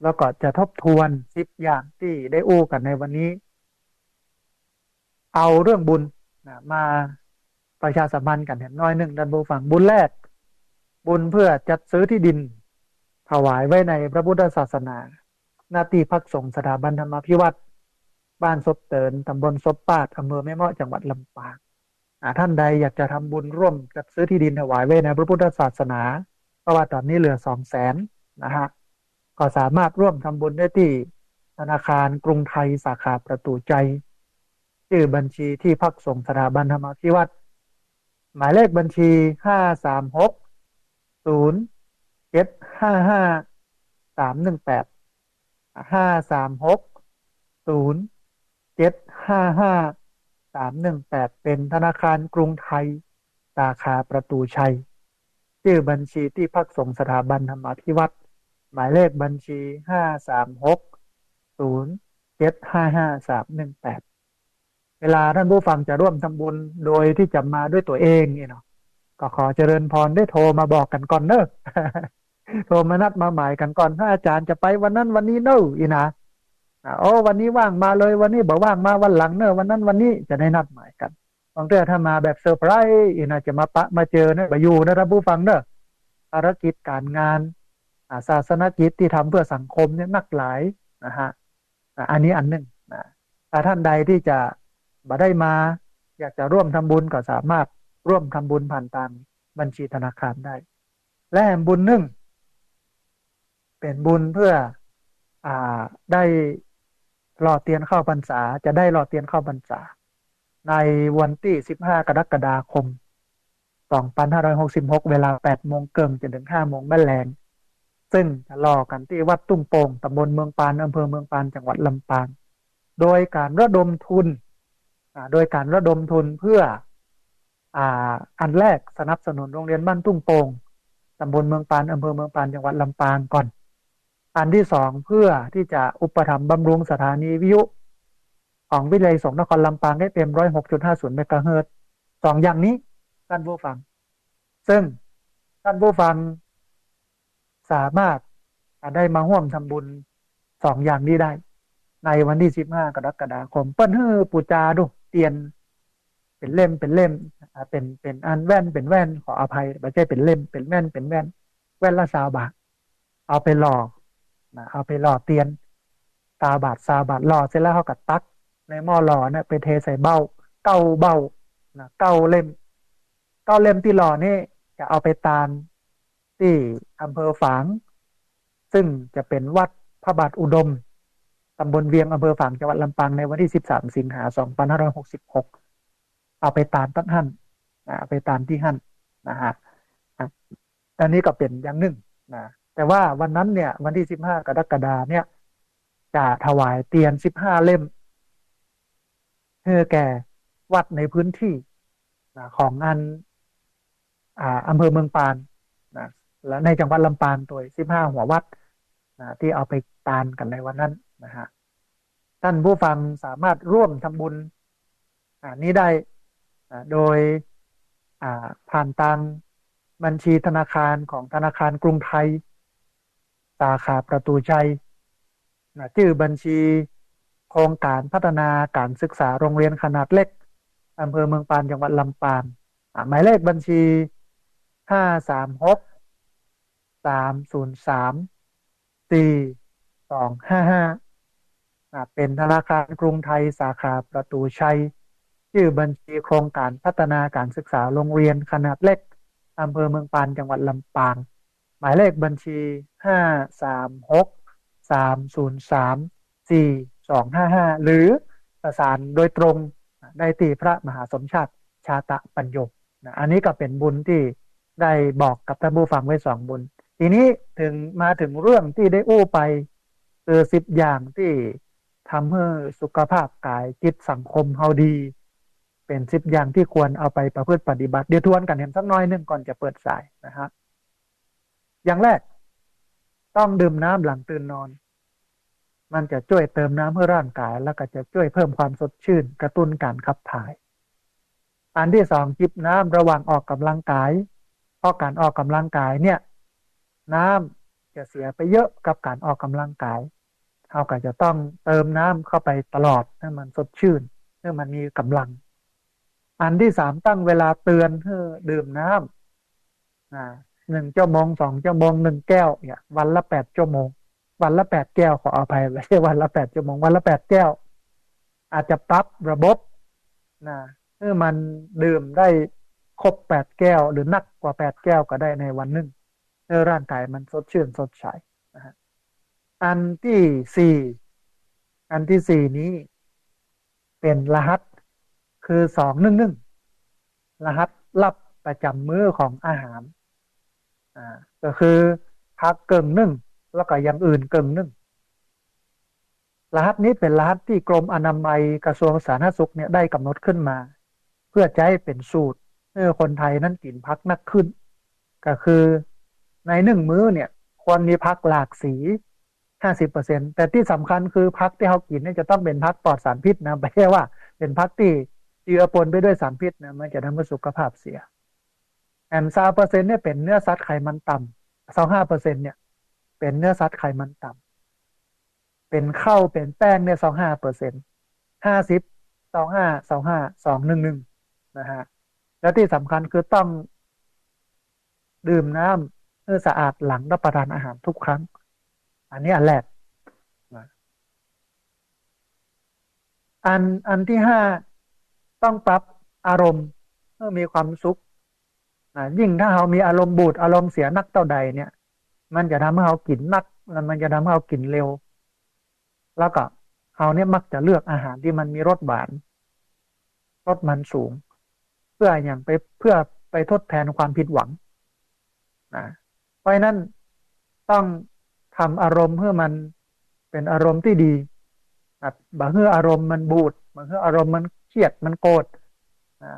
แล้วก็จะทบทวนสิบอย่างตี้ได้อู้กั๋นในวันนี้ เอาเรื่องบุญนะ มาประชาสัมพันธ์กั๋นแหมน้อยนึ่งต้านผู้ฟัง บุญแรก บุญเพื่อจัดซื้อที่ดิน ถวายไว้ในพระพุทธศาสนา หน้าตี้พักสงฆ์สถาบันธรรมาภิวัตน์ บ้านซบเติน ตำบลซบปาด อำเภอแม่เมาะ จังหวัดลำปาง อ่า ต้านใดอยากจะทำบุญร่วมจัดซื้อที่ดินถวายไว้ในพระพุทธศาสนา เพราะว่าต๋อนนี้เหลือสองแสนนะฮะ ก็สามารถร่วมทำบุญได้ตี้ธนาคารกรุงไทยสาขาประตู๋ชัย จื้อบัญชีตี้พักสงฆ์สถาบันธรรมาภิวัตน์ หมายเลขบัญชี ห้าสามหก ศูนย์ เจ็ดห้าห้า สามหนึ่งแปด ห้าสามหก ศูนย์ เจ็ดห้าห้า สามหนึ่งแปด เป๋นธนาคารกรุงไทย สาขาประตู๋ชัย จื้อบัญชีตี้พักสงฆ์สถาบันธรรมาภิวัตน์ หมายเลขบัญชี ห้าสามหก ศูนย์ เจ็ดห้าห้า สามหนึ่งแปด เวลาต้านผู้ฟังจะร่วมทำบุญโดยตี้จะมาด้วยตั๋วเองนี่เนาะ ก็ขอเจริญพร ได้โทรมาบอกกั๋นก่อนเน่อ โทรมานัดมาหมายกั๋นก่อน พระอาจ๋ารย์จะไปวันนั้นวันนี้เน่อ อี้นะ อ่า โอ้ วันนี้ว่างมาเลย วันนี้บ่ว่างมาวันหลังเน่อ วันนั้นวันนี้ จะได้นัดหมายกั๋น บางเตื้อถ้ามาแบบเซอร์ไพรส์อี้นะ จะมาปะมาเจอนะ บ่อยู่นะต้านผู้ฟังเน่อ ภารกิจก๋านงาน อ่า ศาสนกิจตี้ทำเปื้อสังคมเนี่ยนักหลายนะฮะ อ่า อันนี้อันนึ่งนะ ถ้าต้านใดตี้จะบ่ได้มา อยากจะร่วมทำบุญก็สามารถร่วมทำบุญผ่านตางบัญชีธนาคารได้ และแหมบุญนึ่ง เป๋นบุญเปื้อ อ่า ได้หล่อเตียนเข้าพรรษา จะได้หล่อเตียนเข้าพรรษา ในวันตี้ สิบห้า กรกฎาคม สองพันห้าร้อยหกสิบหก เวลา แปดโมงเกิ่ง จ๋นเถิง ห้าโมงแม่แลง ซึ่งจะหล่อกั๋นตี้วัดตุ้งโป่ง ตำบลเมืองปาน อำเภอเมืองปาน จังหวัดลำปาง โดยก๋านระดมทุน อ่า โดยก๋านระดมทุนเปื้อ อ่า อันแรกสนับสนุนโรงเรียนบ้านตุ้งโป่ง ตำบลเมืองปาน อำเภอเมืองปาน จังหวัดลำปางก่อน อันตี้สองเปื้อตี้จะอุปถัมภ์บำรุงสถานีวิทยุของวิทยาลัยสงฆ์นครลำปาง เอฟเอ็ม ร้อยหกจุดห้าศูนย์ เมกะเฮิรตซ์ สองอย่างนี้ต้านผู้ฟัง ซึ่งต้านผู้ฟังสามารถ อ่า ได้มาฮ่วมทำบุญสองอย่างนี้ได้ ในวันตี้ สิบห้า กรกฎาคม เปิ้นหื้อปู๋จาดูเตียน เป๋นเล่ม เป๋นเล่ม อ่า เป๋น เป๋นอันแว่น เป๋นแว่น ขออภัย บ่ใจ้เป๋นเล่ม เป๋นแว่น เป๋นแว่น แว่นละซาวบาท เอาไปหล่อนะ เอาไปหล่อเตียน ซาวบาท ซาวบาท หล่อเสร็จแล้วเฮาก็ตักในหม้อหล่อเนี่ยไปเทใส่เบ้า เก้าเบ้านะ เก้าเล่ม เก้าเล่มตี้หล่อนี่จะเอาไปตานตี้อำเภอฝาง ซึ่งจะเป๋นวัดพระบาทอุดม ตำบลเวียง อำเภอฝาง จังหวัดลำปาง ในวันตี้ สิบสาม สิงหา สองพันห้าร้อยหกสิบหก เอาไปตานตั๊ดหั้นนะ เอาไปตานตี้หั้นนะฮะ อ่ะ อันนี้ก็เป๋นอย่างนึ่งนะ แต่ว่าวันนั้นเนี่ย วันตี้ สิบห้า กรกฎาเนี่ย จะถวายเตียน สิบห้า เล่ม หื้อแก่วัดในพื้นตี้นะ ของอัน อ่า อำเภอเมืองปานนะ และในจังหวัดลำปางตวย สิบห้า หัววัดนะ ตี้เอาไปตานกั๋นในวันนั้นนะฮะ ต้านผู้ฟังสามารถฮ่วมทำบุญ อ่า นี้ได้ อ่า โดย อ่า ผ่านตาง บัญชีธนาคารของธนาคารกรุงไทย สาขาประตูชัย นะ จื้อบัญชีโครงก๋านพัฒนาก๋านศึกษาโรงเรียนขนาดเล็ก อำเภอเมืองปาน จังหวัดลำปาง อ่ะ หมายเลขบัญชี ห้าสามหก สามศูนย์สาม สี่สองห้าห้า อ่ะ เป๋นธนาคารกรุงไทยสาขาประตูชัย จื้อบัญชีโครงก๋านพัฒนาก๋านศึกษาโรงเรียนขนาดเล็ก อำเภอเมืองปาน จังหวัดลำปาง หมายเลขบัญชี ห้าสามหก สามศูนย์สาม สี่สองห้าห้า หรือประสานโดยตรงได้ตี้พระมหาสมชาติ ชาตะปัญโญ นะ อันนี้ก็เป๋นบุญตี้ได้บอกกับท่านผู้ฟังไว้สองบุญ ทีนี้เถิง มาเถิงเรื่องตี้ได้อู้ไป คือสิบอย่างตี้ทำหื้อสุขภาพก๋ายจิตสังคมเฮาดี เป๋นสิบอย่างตี้ควรเอาไปประพฤติปฏิบัติ เดี๋ยวทวนกั๋นแหมสักหน้อยนึ่งก่อนจะเปิดสายนะฮะ อย่างแรก ต้องดื่มน้ำหลังตื่นนอน มันจะจ้วยเติมน้ำหื้อร่างก๋าย แล้วก็จะจ้วยเพิ่มความสดชื่น กระตุ้นก๋านขับถ่าย อันตี้สอง จิบน้ำระหว่างออกก๋ำลังกาย เพราะก๋านออกก๋ำลังกายเนี่ย น้ำจะเสียไปเยอะกับก๋านออกก๋ำลังกาย เฮาก็จะต้องเติมน้ำเข้าไปตลอด หื้อมันสดชื่น หื้อมันมีก๋ำลัง อันตี้สาม ตั้งเวลาเตือนหื้อดื่มน้ำ อ่า หนึ่งชั่วโมง สองชั่วโมง หนึ่งแก้วเนี่ย วันละแปดชั่วโมง วันละแปดแก้ว ขออภัย ไม่ใช่วันละแปดชั่วโมง วันละแปดแก้ว อาจจะปรับระบบ นะ หื้อมันดื่มได้ครบแปดแก้ว หรือนักกว่าแปดแก้วก็ได้ในวันนึ่ง หื้อร่างก๋ายมันสดชื่นสดใสนะฮะ อันตี้สี่ อันตี้สี่นี้เป๋นรหัส คือ สองหนึ่งหนึ่ง รหัสลับประจ๋ำมื้อของอาหาร อ่า ก็คือผักเกิ่งนึ่ง แล้วก็อย่างอื่นเกิ่งนึ่ง รหัสนี้เป๋นรหัสตี้กรมอนามัยกระทรวงสาธารณสุขเนี่ยได้ก๋ำหนดขึ้นมา เพื่อจะหื้อเป๋นสูตรหื้อคนไทยนั้นกิ๋นผักนักขึ้น ก็คือในนึ่งมื้อเนี่ยควรมีผักหลากสี ห้าสิบเปอร์เซ็นต์ แต่ตี้สำคัญคือผักตี้เฮากิ๋นเนี่ยจะต้องเป๋นผักปลอดสารพิษนะ ไม่ใช่ว่าเป๋นผักตี้เจือปนไปด้วยสารพิษนะ มันจะทำหื้อสุขภาพเสีย แหมซาวเปอร์เซ็นต์เนี่ยเป๋นเนื้อสัตว์ไขมันต่ำ ซาวห้าเปอร์เซ็นต์เนี่ยเป๋นเนื้อสัตว์ไขมันต่ำ เป๋นข้าวเป๋นแป้งเนี่ยซาวห้าเปอร์เซ็นต์ ห้าสิบ ซาวห้า ซาวห้า สองหนึ่งหนึ่ง นะฮะ แล้วตี้สำคัญคือต้องดื่มน้ำหื้อสะอาดหลังรับประทานอาหารทุกครั้ง อันนี้อันแรกนะ อัน อันตี้ห้า ต้องปรับอารมณ์หื้อมีความสุขนะ ยิ่งถ้าเฮามีอารมณ์บูดอารมณ์เสียนักเต้าใดเนี่ย มันจะทำหื้อเฮากิ๋นนัก แล้วมันจะทำหื้อเฮากิ๋นเร็ว แล้วก็เฮาเนี่ยมักจะเลือกอาหารตี้มันมีรสหวาน รสมันสูง เพื่ออย่างไป เพื่อไปทดแทนความผิดหวังนะ เพราะฉะนั้นต้องทำอารมณ์หื้อมันเป๋นอารมณ์ตี้ดีนะ บ่หื้ออารมณ์มันบูด บ่หื้ออารมณ์มันเครียดมันโกรธนะ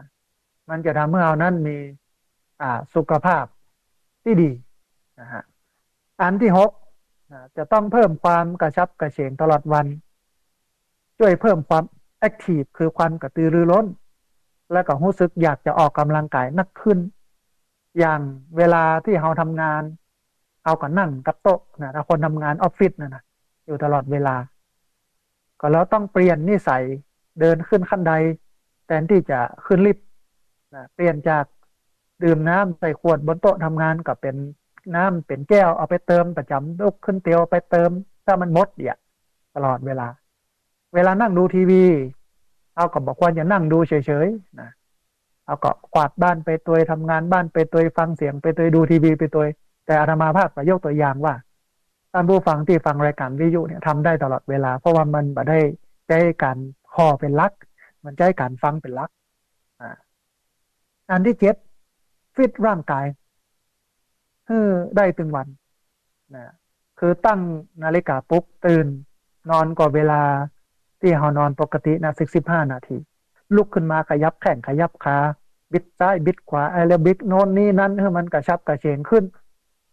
มันจะทำหื้อเฮานั้นมี อ่า สุขภาพตี้ดีนะฮะ อันตี้หกนะ จะต้องเพิ่มความกระฉับกระเฉงตลอดวัน จ้วยเพิ่มความแอ็กทีฟ คือความกระตือรือร้น แล้วก็ฮู้สึกอยากจะออกก๋ำลังกายนักขึ้น อย่างเวลาตี้เฮาทำงาน เฮาก็นั่งกับโต๊ะนะ ถ้าคนทำงานออฟฟิศนะนะ อยู่ตลอดเวลา ก็เฮาต้องเปลี่ยนนิสัยเดินขึ้นขั้นได แทนตี้จะขึ้นลิฟต์นะ เปลี่ยนจากดื่มน้ำใส่ขวดบนโต๊ะทำงาน ก็เป๋นน้ำเป๋นแก้วเอาไปเติมประจ๋ำ ลุกขึ้นเตียวไปเติม ถ้ามันหมดเนี่ย ตลอดเวลา เวลานั่งดูทีวี เฮาก็บ่ควรจะนั่งดูเฉยๆ นะ เฮาก็กวาดบ้านไปตวย ทำงานบ้านไปตวย ฟังเสียงไปตวย ดูทีวีไปตวย แต่อาตมาภาพก็ยกตัวอย่างว่า ท่านผู้ฟังตี้ฟังรายการวิทยุเนี่ยทำได้ตลอดเวลา เพราะว่ามันบ่ได้ใจ๊ก๋านผ่อเป๋นหลัก มันใจ๊ก๋านฟังเป๋นหลัก อ่า อันตี้เจ็ด ฟิตร่างกายหื้อได้ตึงวันนะ คือตั้งนาฬิกาปลุกตื่น นอนก่อนเวลาตี้เฮานอนปกตินะ สักสิบห้านาที ลุกขึ้นมาขยับแข้งขยับขา บิดซ้ายบิดขวา แอโรบิกโน่นนี่นั่น หื้อมันกระฉับกระเฉงขึ้น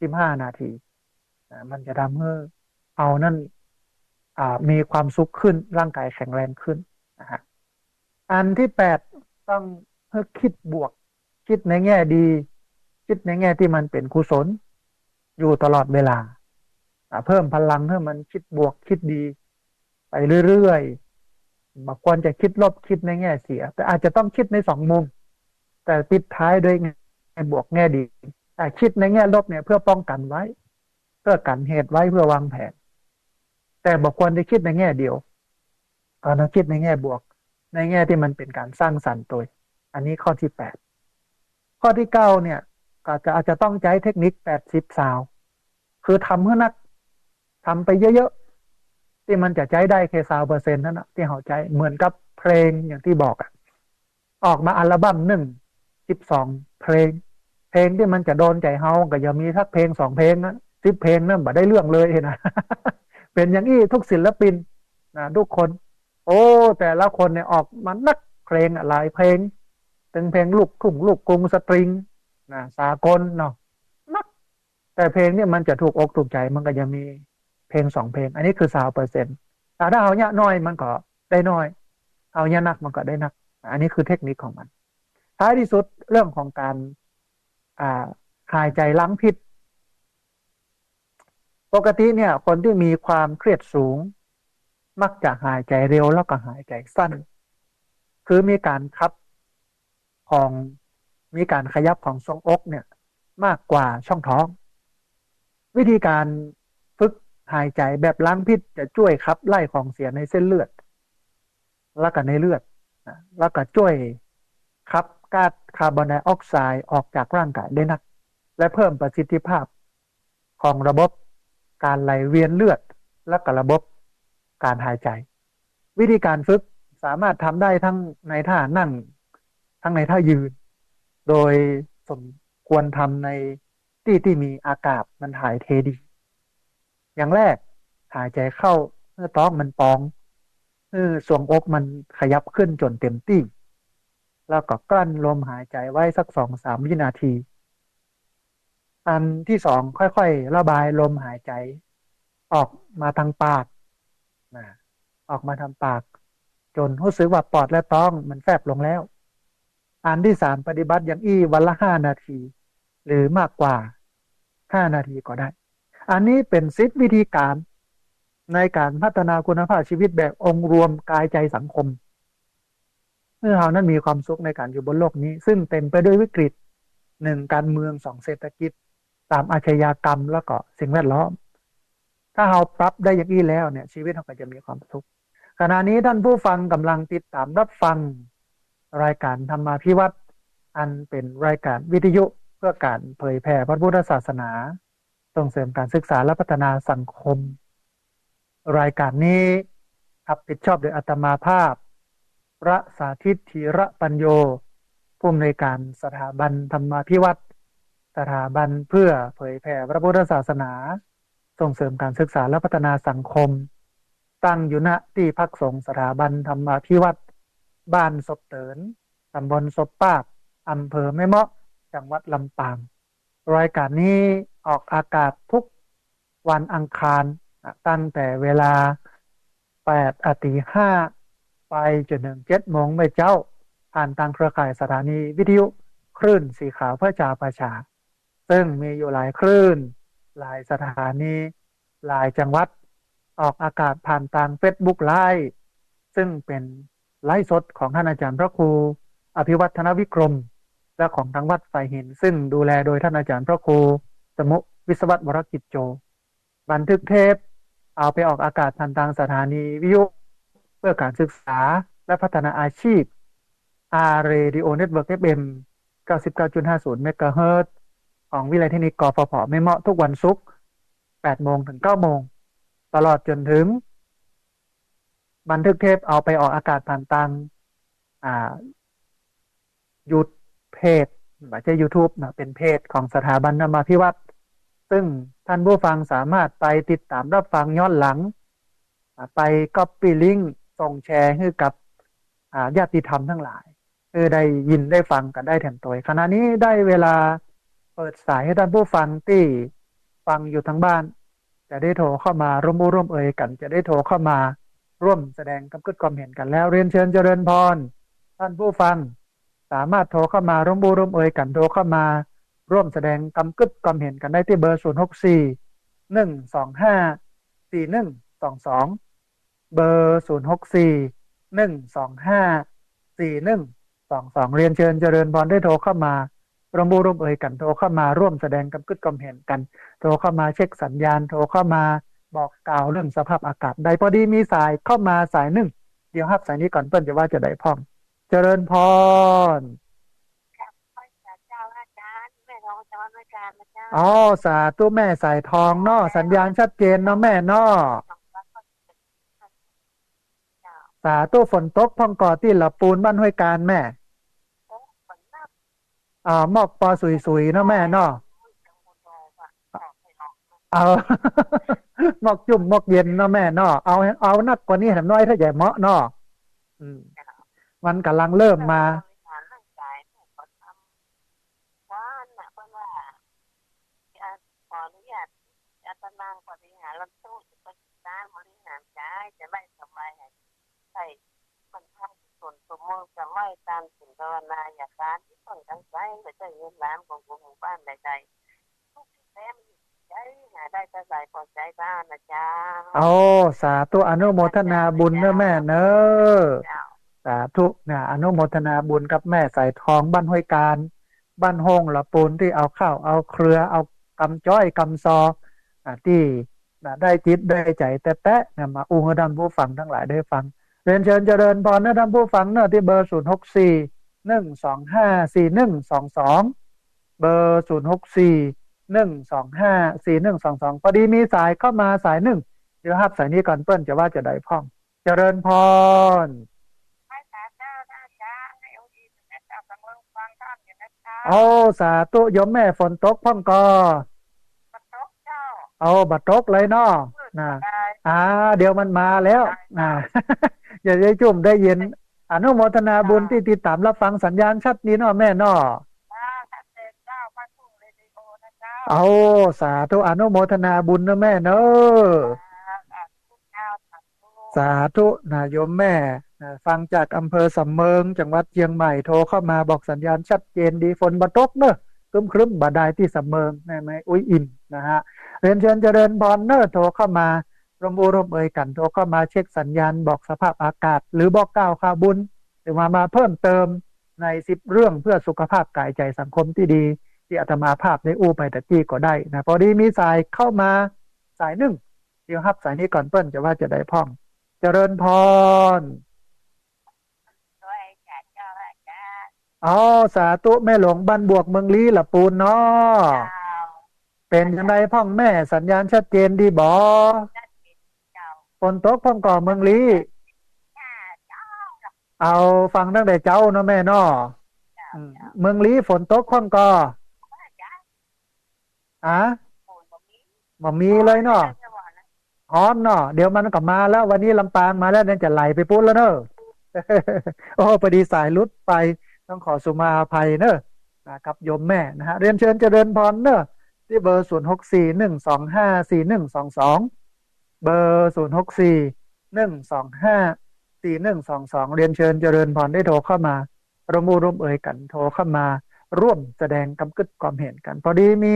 สิบห้านาทีนะ มันจะทำหื้อเฮานั้น อ่า มีความสุขขึ้น ร่างกายแข็งแรงขึ้นนะฮะ อันตี้แปด ต้องหื้อคิดบวก คิดในแง่ดี คิดในแง่ตี้มันเป๋นกุศลอยู่ตลอดเวลา อ่า เพิ่มพลังหื้อมันคิดบวกคิดดีไปเรื่อยๆ บ่ควรจะคิดลบ คิดในแง่เสีย แต่อาจจะต้องคิดในสองมุม แต่ปิดท้ายด้วยแง่บวกแง่ดี อ่า คิดในแง่ลบเนี่ยเพื่อป้องกั๋นไว้ เพื่อกั๋นเหตุไว้ เพื่อวางแผน แต่บ่ควรจะคิดในแง่เดียว ก็ต้องคิดในแง่บวก ในแง่ตี้มันเป๋นก๋านสร้างสรรค์ตวย อันนี้ข้อตี้แปด ข้อตี้เก้าเนี่ย ก็จะ อาจจะต้องใจ๊เทคนิคแปดสิบซาว คือทำหื้อนัก ทำไปเยอะๆ ตี้มันจะใจ๊ได้แค่ซาวเปอร์เซ็นต์นั้นนะ ตี้เฮาใจ๊ เหมือนกับเพลงอย่างตี้บอกอะ ออกมาอัลบั้มนึ่ง สิบสองเพลง เพลงตี้มันจะโดนใจ๋เฮาก็จะมีสักเพลงสองเพลงนะ สิบเพลงนั้นบ่ได้เรื่องเลยนะ เป๋นอย่างอี้ทุกศิลปินนะ ทุกคน โอ้ แต่ละคนเนี่ยออกมานักเพลงอะ หลายเพลง ตึงเพลงลูกทุ่ง ลูกกรุง สตริงนะ สากลเนาะ นัก แต่เพลงเนี่ยมันจะถูกอกถูกใจ๋ มันก็จะมีเพลงสองเพลง อันนี้คือซาวเปอร์เซ็นต์ แต่ถ้าเฮาเยียะน้อยมันก็ได้น้อย เฮาเยียะนักมันก็ได้นัก อันนี้คือเทคนิคของมัน ท้ายตี้สุดเรื่องของก๋าน อ่า หายใจ๋ล้างพิษ ปกติเนี่ย คนตี้มีความเครียดสูง มักจะหายใจ๋เร็วแล้วก็หายใจ๋สั้น คือมีก๋านขับของ มีก๋านขยับของทรวงอกเนี่ยมากกว่าช่องท้อง วิธีก๋านฝึกหายใจ๋แบบล้างพิษจะจ้วยขับไล่ของเสียในเส้นเลือด แล้วก็ในเลือดนะ แล้วก็จ้วยขับก๊าซคาร์บอนไดออกไซด์ออกจากร่างก๋ายได้นัก และเพิ่มประสิทธิภาพของระบบก๋านไหลเวียนเลือด และก็ระบบก๋านหายใจ๋ วิธีก๋านฝึกสามารถทำได้ทั้งในท่านั่ง ทั้งในท่ายืน โดยสมควรทำในตี้ตี้มีอากาศมันถ่ายเทดี อย่างแรก หายใจ๋เข้าหื้อต๊องมันปอง หื้อทรวงอกมันขยับขึ้นจ๋นเต๋มตี้ แล้วก็กลั้นลมหายใจ๋ไว้สักสองสามวินาที อันตี้สอง ค่อยๆ ระบายลมหายใจ๋ออกมาตางปากนะ ออกมาตางปาก จ๋นฮู้สึกว่าปอดและต๊องมันแฟบลงแล้ว อันตี้สาม ปฏิบัติอย่างอี้วันละห้านาที หรือมากกว่าห้านาทีก็ได้ อันนี้เป๋นสิบวิธีก๋านในก๋านพัฒนาคุณภาพชีวิตแบบองค์รวมกายใจ๋สังคม หื้อเฮานั้นมีความสุขในก๋านอยู่บนโลกนี้ ซึ่งเต๋มไปด้วยวิกฤต หนึ่ง ก๋านเมือง สอง เศรษฐกิจ สาม อาชญากรรม แล้วก็สิ่งแวดล้อม ถ้าเฮาปรับได้อย่างอี้แล้วเนี่ย ชีวิตเฮาก็จะมีความสุข ขณะนี้ท่านผู้ฟังก่ำลังติดต๋ามรับฟังรายก๋านธรรมาภิวัตน์ อันเป๋นรายก๋านวิทยุเพื่อก๋านเผยแผ่พระพุทธศาสนา ส่งเสริมก๋านศึกษาและพัฒนาสังคม รายก๋านนี้ฮับผิดชอบโดยอาตมาภาพ พระสาธิต ธีระปัญโญ ผู้อำนวยก๋านสถาบันธรรมาภิวัตน์ สถาบันเพื่อเผยแผ่พระพุทธศาสนา ส่งเสริมก๋านศึกษาและพัฒนาสังคม ตั้งอยู่ ณ ตี้พักสงฆ์สถาบันธรรมาภิวัตน์ บ้านศพเติน ต๋ำบลศพปาก อำเภอแม่เมาะ จังหวัดลำปาง รายก๋านนี้ออกอากาศทุกวันอังคาร ตั้งแต่เวลาแปด อาตีห้า ไปจ๋นเถิงเจ็ดโมงเมื่อเจ๊า ผ่านตางเครือข่ายสถานีวิทยุคลื่นสีขาวเพื่อชาวประชา ซึ่งมีอยู่หลายคลื่น หลายสถานี หลายจังหวัด ออกอากาศผ่านตางเฟซบุ๊กไลฟ์ ซึ่งเป๋นไลฟ์สดของท่านอาจารย์พระครูอภิวัฒนวิกรม และของทางวัดฝายหิน ซึ่งดูแลโดยท่านอาจารย์พระครูสมุ วิศวัตรวรกิจโจ บันทึกเทปเอาไปออกอากาศผ่านตางสถานีวิทยุเพื่อก๋านศึกษาและพัฒนาอาชีพ อาร์ Radio Network เอฟเอ็ม เก้าสิบเก้าจุดห้าศูนย์ เมกะเฮิรตซ์ ของวิทยาลัยเทคนิค กฟผ แม่เมาะ ทุกวันศุกร์ แปดโมงเถิงเก้าโมง ตลอดจ๋นเถิง บันทึกเทปเอาไปออกอากาศผ่านตาง อ่า ยู เพจ บ่ใจ้ยูทูบนะ เป๋นเพจของสถาบันธรรมาภิวัตน์ ซึ่งท่านผู้ฟังสามารถไปติดต๋ามรับฟังย้อนหลัง อ่า ไปก๊อปปี้ลิงก์ ส่งแชร์หื้อกับ อ่า ญาติธรรมตังหลาย หื้อได้ยินได้ฟังกั๋นได้แถมตวย ขณะนี้ได้เวลาเปิดสายหื้อท่านผู้ฟังตี้ฟังอยู่ตางบ้าน จะได้โทรเข้ามาร่วมอู้ร่วมเอยกั๋น จะได้โทรเข้ามาร่วมแสดงความกึ๊ดความเห็นกั๋นแล้ว เรียนเชิญเจริญพร ท่านผู้ฟัง สามารถโทรเข้ามาร่วมอู้ร่วมเอยกั๋น โทรเข้ามา ร่วมแสดงกำกึ๊ดความเห็นกั๋นได้ตี้เบอร์ ศูนย์ หก สี่ หนึ่ง สอง ห้า สี่ หนึ่ง สอง สอง เบอร์ ศูนย์ หก สี่ หนึ่ง สอง ห้า สี่ หนึ่ง สอง สอง เรียนเชิญเจริญพรได้โทรเข้ามา ร่วมอู้ร่วมเอยกั๋น โทรเข้ามาร่วมแสดงกำกึ๊ดความเห็นกั๋น โทรเข้ามาเช็คสัญญาณ โทรเข้ามาบอกกล่าวเรื่องสภาพอากาศได้ พอดีมีสายเข้ามาสายนึ่ง เดี๋ยวฮับสายนี้ก่อน เปิ้นจะว่าจะใดพ่อง เจริญพร เจ้า อาจารย์ แม่ทองจากวัดห้วยกาญจน์นะเจ้า อ๋อ สาธุแม่สายทองเนาะ สัญญาณชัดเจนเนาะแม่เนาะ เจ้า สาธุ ฝนตกพ่องก่อตี้ละปูนบ้านห้วยกาญจน์แม่ โอ้ ฝนหนัก อ่า หมอกปอสุยๆ เนาะแม่เนาะ โอ้ย จังหวัดโดนอะ ออกไม่ออก เอา หมอกจุ่มหมอกเย็นเนาะแม่เนาะ เอา เอานักกว่านี้แหมน้อยถ้าใหญ่เหมาะเนาะ อืม เจ้า มันก่ำลังเริ่มมา เรื่องบริหารร่างกายเนี่ย เขาทำ ว่าน่ะ เปิ้นว่า ขออนุญาต อาตมาบริหารลำตู้ จะไปสร้างบริหารกาย จะได้สบายหายใจ มันทำส่วนตัวเมืองจะไหว้ตามศีลภาวนา อย่าการที่เปิ้นตั้งใจ ไม่ใช่เงินล้านของคนหมู่บ้านใดๆ ทุกที่แท้มันอยู่ที่ใจ หาได้เท่าไหร่พอใจบ้างนะเจ้า โอ้ สาธุ อนุโมทนาบุญเนอะแม่เนอะ เจ้า สาธุนะ อนุโมทนาบุญกับแม่สายทองบ้านห้วยกาญจน์ บ้านโฮ่งละปูน ตี้เอาข้าวเอาเครือ เอากำจ้อยกำซอ อ่า ตี้ นะ ได้จิตได้ใจ๋แต๊ๆ นะ มาอู้หื้อท่านผู้ฟังตังหลายได้ฟัง เรียนเชิญเจริญพรนะท่านผู้ฟังเนอะ ตี้เบอร์ ศูนย์ หก สี่ หนึ่ง สอง ห้า สี่ หนึ่ง สอง สอง เบอร์ ศูนย์ หก สี่ หนึ่ง สอง ห้า สี่ หนึ่ง สอง สอง พอดีมีสายเข้ามาสายนึ่ง เดี๋ยวฮับสายนี้ก่อน เปิ้นจะว่าจะใดพ่อง เจริญพร ไหว้สาเจ้านะอาจารย์ ให้องค์อินเมตตาสังเริงฟังธรรมอยู่นะเจ้า โอ้ สาธุ โยมแม่ ฝนตกพ่องก่อ บ่ตกเจ้า เอา บ่ตกเลยเนาะ มืด นะ สบาย อ่า เดี๋ยวมันมาแล้ว สบาย นะ เจ้า อย่าได้จุ่มได้เย็น อนุโมทนาบุญ เจ้า ตี้ติดต๋ามรับฟังสัญญาณชัดดีเนาะแม่เนาะ เจ้า ชัดเจนเจ้า พระกุ้งเรดิโอนะเจ้า เอา สาธุ อนุโมทนาบุญนะแม่เนอะ เจ้า สาธุ สาธุนะโยมแม่นะ ฟังจากอำเภอสำเมิง จังหวัดเจียงใหม่ โทรเข้ามาบอกสัญญาณชัดเจนดี ฝนบ่ตกเนอะ ครึ้มๆ บ่ดายตี้สำเมิง แม่ แม่อุ๊ยอิ่มนะฮะ เรียนเชิญเจริญพรเนอะ โทรเข้ามาร่วมอู้ร่วมเอยกั๋น โทรเข้ามาเช็คสัญญาณ บอกสภาพอากาศ หรือบอกกล่าวข่าวบุญ หรือว่ามาเพิ่มเติมในสิบเรื่องเพื่อสุขภาพกายใจ๋สังคมตี้ดี ตี้อาตมาภาพได้อู้ไปตะกี้ก็ได้นะ พอดีมีสายเข้ามาสายนึ่ง เดี๋ยวฮับสายนี้ก่อน เปิ้นจะว่าจะใดพ่อง เจริญพร ด้วยจ้ะเจ้าอาจารย์ อ๋อ สาธุ แม่หลวงบ้านบวกเมืองลี้ละปูนเนาะ เจ้า เป๋นจังใดพ่องแม่ สัญญาณชัดเจนดีบ่ ชัดเจนเจ้า ฝนตกพ่องก่อเมืองลี้ จ้าเจ้า เอา ฟังตั้งแต่เจ๊าเนาะแม่เนาะ เจ้า อืม เจ้า เมืองลี้ฝนตกพ่องก่อ เจ้า อะ บ่มีเลยเนาะ ฮ้อนเนาะ เดี๋ยวมันก็มาแล้ว วันนี้ลำปางมาแล้ว เนี่ยจะไหลไปปู๊นแล้วเนอะ โอ้ พอดีสายหลุดไป ต้องขอสุมาอภัยเนอะ นะครับ โยมแม่นะฮะ เรียนเชิญเจริญพรเนอะ ตี้เบอร์ ศูนย์ หก สี่ หนึ่ง สอง ห้า สี่ หนึ่ง สอง สอง เบอร์ ศูนย์ หก สี่ หนึ่ง สอง ห้า สี่ หนึ่ง สอง สอง เรียนเชิญเจริญพรได้โทรเข้ามา ร่วมอู้ร่วมเอยกั๋น โทรเข้ามาร่วมแสดงกำกึ๊ดความเห็นกั๋น พอดีมี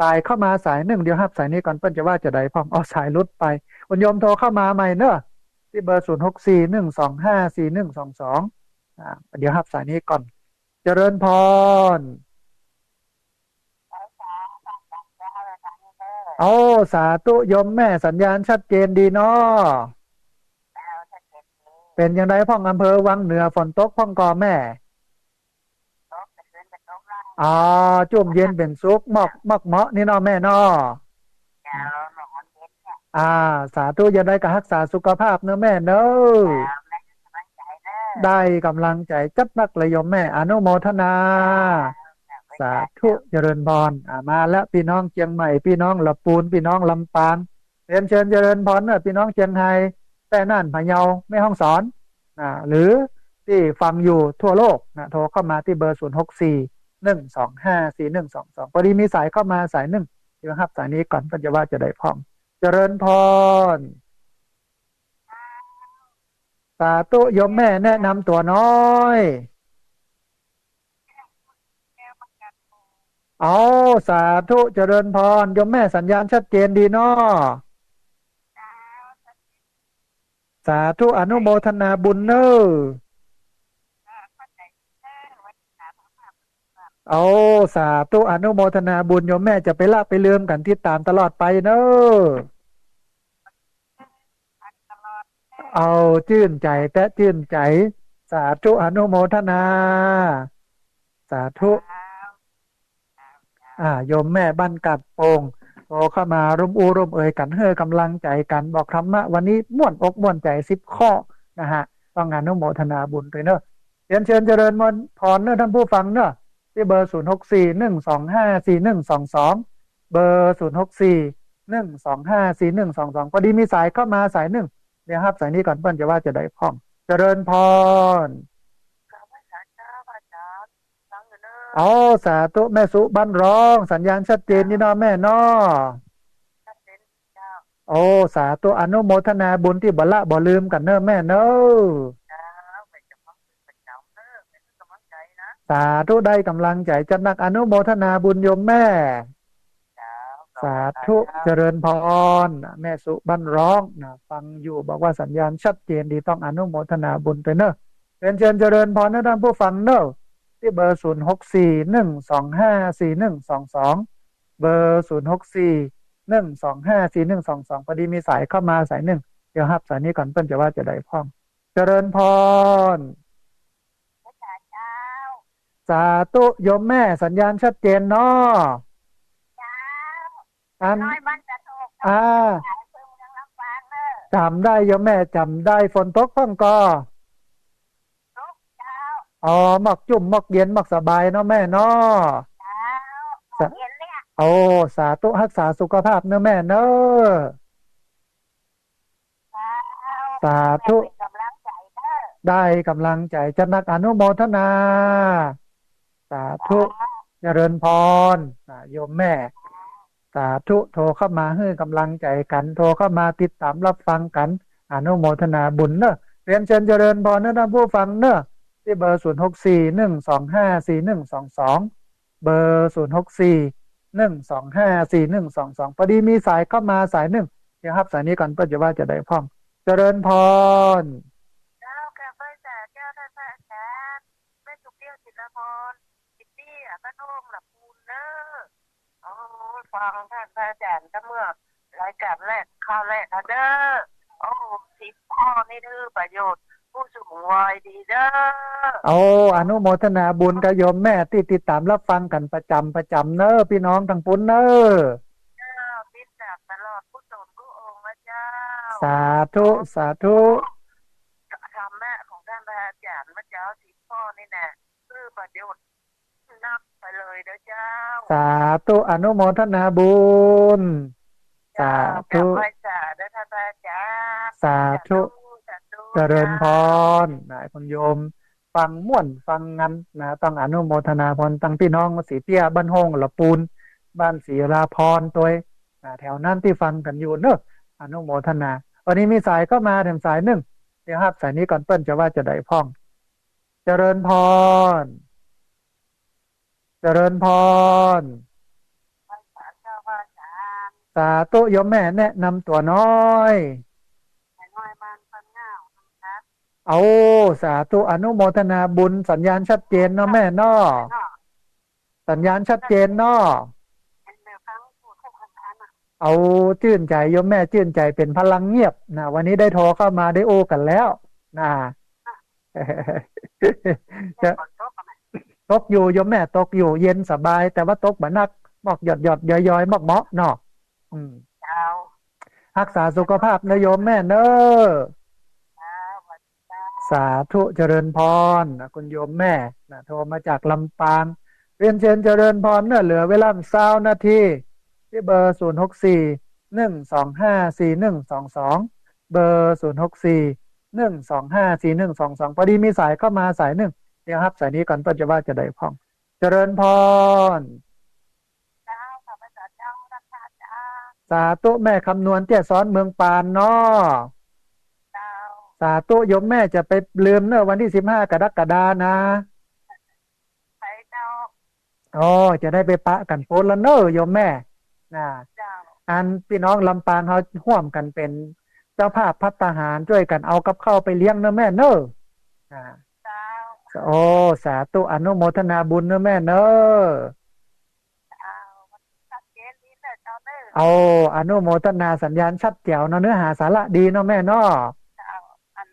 สายเข้ามาสายนึ่ง เดี๋ยวฮับสายนี้ก่อน เปิ้นจะว่าจะใดพ่อง เอา สายหลุดไป คุณโยมโทรเข้ามาใหม่เนอะ ตี้เบอร์ ศูนย์ หก สี่ หนึ่ง สอง ห้า สี่ หนึ่ง สอง สอง อ่า เดี๋ยวฮับสายนี้ก่อน เจริญพร โอ้ สาธุ โยมแม่ สัญญาณชัดเจนดีเนาะ เป๋นจังใดพ่อง อำเภอวังเหนือ ฝนตกพ่องก่อแม่ อ๋อ จุ่มเย็นเป๋นสุข หมอก หมอกเหมาะนี่เนาะแม่เนาะ อ่า สาธุ จังใดก็ฮักษาสุขภาพเนอะแม่เนอะ ได้ก่ำลังใจ๋จัดนักเลยโยมแม่ อนุโมทนา สาธุ เจริญพร อ่า มาแล้ว ปี้น้องเจียงใหม่ ปี้น้องละปูน ปี้น้องลำปาง เรียนเชิญเจริญพรเนอะ ปี้น้องเจียงไฮ้ แป้น่าน พะเยา แม่ฮ่องสอน อ่า หรือตี้ฟังอยู่ทั่วโลกนะ โทรเข้ามาตี้เบอร์ ศูนย์ หก สี่ หนึ่ง สอง ห้า สี่ หนึ่ง สอง สอง พอดีมีสายเข้ามาสายนึ่ง เดี๋ยวฮับสายนี้ก่อน เปิ้นจะว่าจะใดพ่อง เจริญพร สาธุ โยมแม่แนะนำตั๋วหน้อย แก้วมังกรทอง เอา สาธุ เจริญพร โยมแม่ สัญญาณชัดเจนดีเนาะ สาธุ อนุโมทนาบุญเน่อ เอา สาธุ อนุโมทนาบุญ โยมแม่จะไปละไปลืมกั๋น ติดต๋ามตลอดไปเน่อ เอา จื้นใจ๋แต๊จื้นใจ๋ สาธุ อนุโมทนา สาธุ อ่า โยมแม่บ้านกาดโป่ง โทรเข้ามาร่วมอู้ร่วมเอยกั๋น หื้อก๋ำลังใจ๋กั๋น บอกธรรมะวันนี้ม่วนอกม่วนใจ๋สิบข้อนะฮะ ต้องอนุโมทนาบุญตวยเน่อ เรียนเชิญเจริญพรเน่อท่านผู้ฟังเน่อ ตี้เบอร์ ศูนย์หกสี่ หนึ่งสองห้า สี่หนึ่งสองสอง เบอร์ ศูนย์หกสี่ หนึ่งสองห้า สี่หนึ่งสองสอง พอดีมีสายเข้ามาสายนึ่ง เดี๋ยวฮับสายนี้ก่อน เปิ้นจะว่าจะใดพ่อง เจริญพร เอา สาธุ แม่สุบ้านร้อง สัญญาณชัดเจนนี่เนาะแม่เนาะ โอ้ สาธุ อนุโมทนาบุญตี้บ่ละบ่ลืมกั๋นเน่อแม่เน่อ สาธุ ได้ก๋ำลังใจ๋จัดนัก อนุโมทนาบุญโยมแม่ สาธุ เจริญพร แม่สุบ้านร้องนะ ฟังอยู่บอกว่าสัญญาณชัดเจนดี ต้องอนุโมทนาบุญตวยเน่อ เรียนเชิญเจริญพรเน่อท่านผู้ฟังเน่อ ตี้เบอร์ ศูนย์หกสี่ หนึ่งสองห้า สี่หนึ่งสองสอง เบอร์ ศูนย์หกสี่ หนึ่งสองห้า สี่หนึ่งสองสอง พอดีมีสายเข้ามาสายนึ่ง เดี๋ยวฮับสายนี้ก่อน เปิ้นจะว่าจะใดพ่อง เจริญพร สาธุ โยมแม่ สัญญาณชัดเจนเนาะ อัน อ่า จ๋ำได้โยมแม่ จ๋ำได้ ฝนตกพ่องก่อ อ๋อ หมอกจุ่ม หมอกเย็น หมอกสบายเนาะแม่เนาะ สา โอ้ สาธุ ฮักษาสุขภาพเน่อแม่เน่อ สาธุ ได้ก๋ำลังใจ๋จัดนัก อนุโมทนา สาธุ เจริญพร อ่า โยมแม่ สาธุ โทรเข้ามาหื้อก๋ำลังใจ๋กั๋น โทรเข้ามาติดต๋ามรับฟังกั๋น อนุโมทนาบุญเน่อ เรียนเชิญเจริญพรเน่อท่านผู้ฟังเน่อ ตี้เบอร์ ศูนย์หกสี่ หนึ่งสองห้า สี่หนึ่งสองสอง เบอร์ ศูนย์หกสี่ หนึ่งสองห้า สี่หนึ่งสองสอง พอดีมีสายเข้ามาสายนึ่ง เดี๋ยวฮับสายนี้ก่อน เปิ้นจะว่าจะใดพ่อง เจริญพร เจ้า กราบไหว้สาเจ้าท่านพระอาจารย์ แม่สุเกี้ยว ศิลาพร อินดี้ บ้านโฮง ละปูนเน่อ โอ้ ฟังท่านพระอาจารย์ก็เมื่อรายการแรก ข้อแรกนะเด้อ โอ้ สิบข้อนี่เน่อ ประโยชน์ผู้สูงวัยดีเด้อ โอ้ อนุโมทนาบุญกับโยมแม่ตี้ติดต๋ามรับฟังกั๋นประจ๋ำประจ๋ำเน่อ ปี้น้องตังปู๊นเน่อ เจ้า ติดต๋ามตลอดกู้ต๋นกู้องค์นะเจ้า สาธุ สาธุ ธรรมะของท่านพระอาจารย์เมื่อเจ๊าสิบข้อนี่นะ คือประโยชน์นักไปเลยนะเจ้า สาธุ อนุโมทนาบุญ เจ้า สาธุ กราบไหว้สาเด้อท่านพระอาจารย์ สาธุ สาธุ เจริญพร นะ คุณโยม ฟังม่วนฟังงันนะ ต้องอนุโมทนาพรตังปี้น้องสีเตี้ย บ้านโฮง ละปูน บ้านศิลาพรตวย นะ แถวนั้นตี้ฟังกั๋นอยู่เน่อ อนุโมทนา วันนี้มีสายเข้ามาแถมสายนึ่ง เดี๋ยวฮับสายนี้ก่อน เปิ้นจะว่าจะใดพ่อง เจริญพร เจริญพร สาธุ โยมแม่ แนะนำตั๋วน้อย เอา สาธุ อนุโมทนาบุญ สัญญาณชัดเจนเนาะแม่เนาะ สัญญาณชัดเจนเนาะ เอา จื้นใจ๋โยมแม่ จื้นใจ๋ เป๋นพลังเงียบนะ วันนี้ได้โทรเข้ามา ได้อู้กั๋นแล้วนะ จะ ตกอยู่โยมแม่ ตกอยู่ เย็นสบาย แต่ว่าตกบ่หนัก หมอกหยอดๆ ย้อยๆ หมอกเหมาะเนาะ อืม เจ้า ฮักษาสุขภาพเน่อโยมแม่เน่อ เจ้า สาธุ เจริญพร นะ คุณโยมแม่ นะ โทรมาจากลำปาง เรียนเชิญเจริญพรเน่อ เหลือเวลาซาวนาที ตี้เบอร์ ศูนย์หกสี่ หนึ่งสองห้า สี่หนึ่งสองสอง เบอร์ ศูนย์หกสี่ หนึ่งสองห้า สี่หนึ่งสองสอง พอดีมีสายเข้ามาสายนึ่ง เดี๋ยวฮับสายนี้ก่อน เปิ้นจะว่าจะใดพ่อง เจริญพร เจ้า ข้าพเจ้า เจ้า นะคะ เจ้า สาธุ แม่คำนวณ เตี้ยซ้อน เมืองปานเนาะ เจ้า สาธุ โยมแม่จะไปลืมเน่อ วันตี้สิบห้ากรกฎานะ ไปเจ้า อ๋อ จะได้ไปปะกั๋นปู๊นละเน่อโยมแม่ นะ เจ้า อันปี้น้องลำปางเฮาฮ่วมกั๋นเป๋นเจ้าภาพภัตตาหาร จ้วยกั๋นเอากับข้าวไปเลี้ยงเน่อแม่เน่อ นะ เจ้า โอ้ สาธุ อนุโมทนาบุญเน่อแม่เน่อ เจ้า ชัดเจนดีเน่อเจ้าเน่อ โอ้ อนุโมทนา สัญญาณชัดแจ๋วเนาะ เนื้อหาสาระดีเนาะแม่เนาะ เจ้า อัน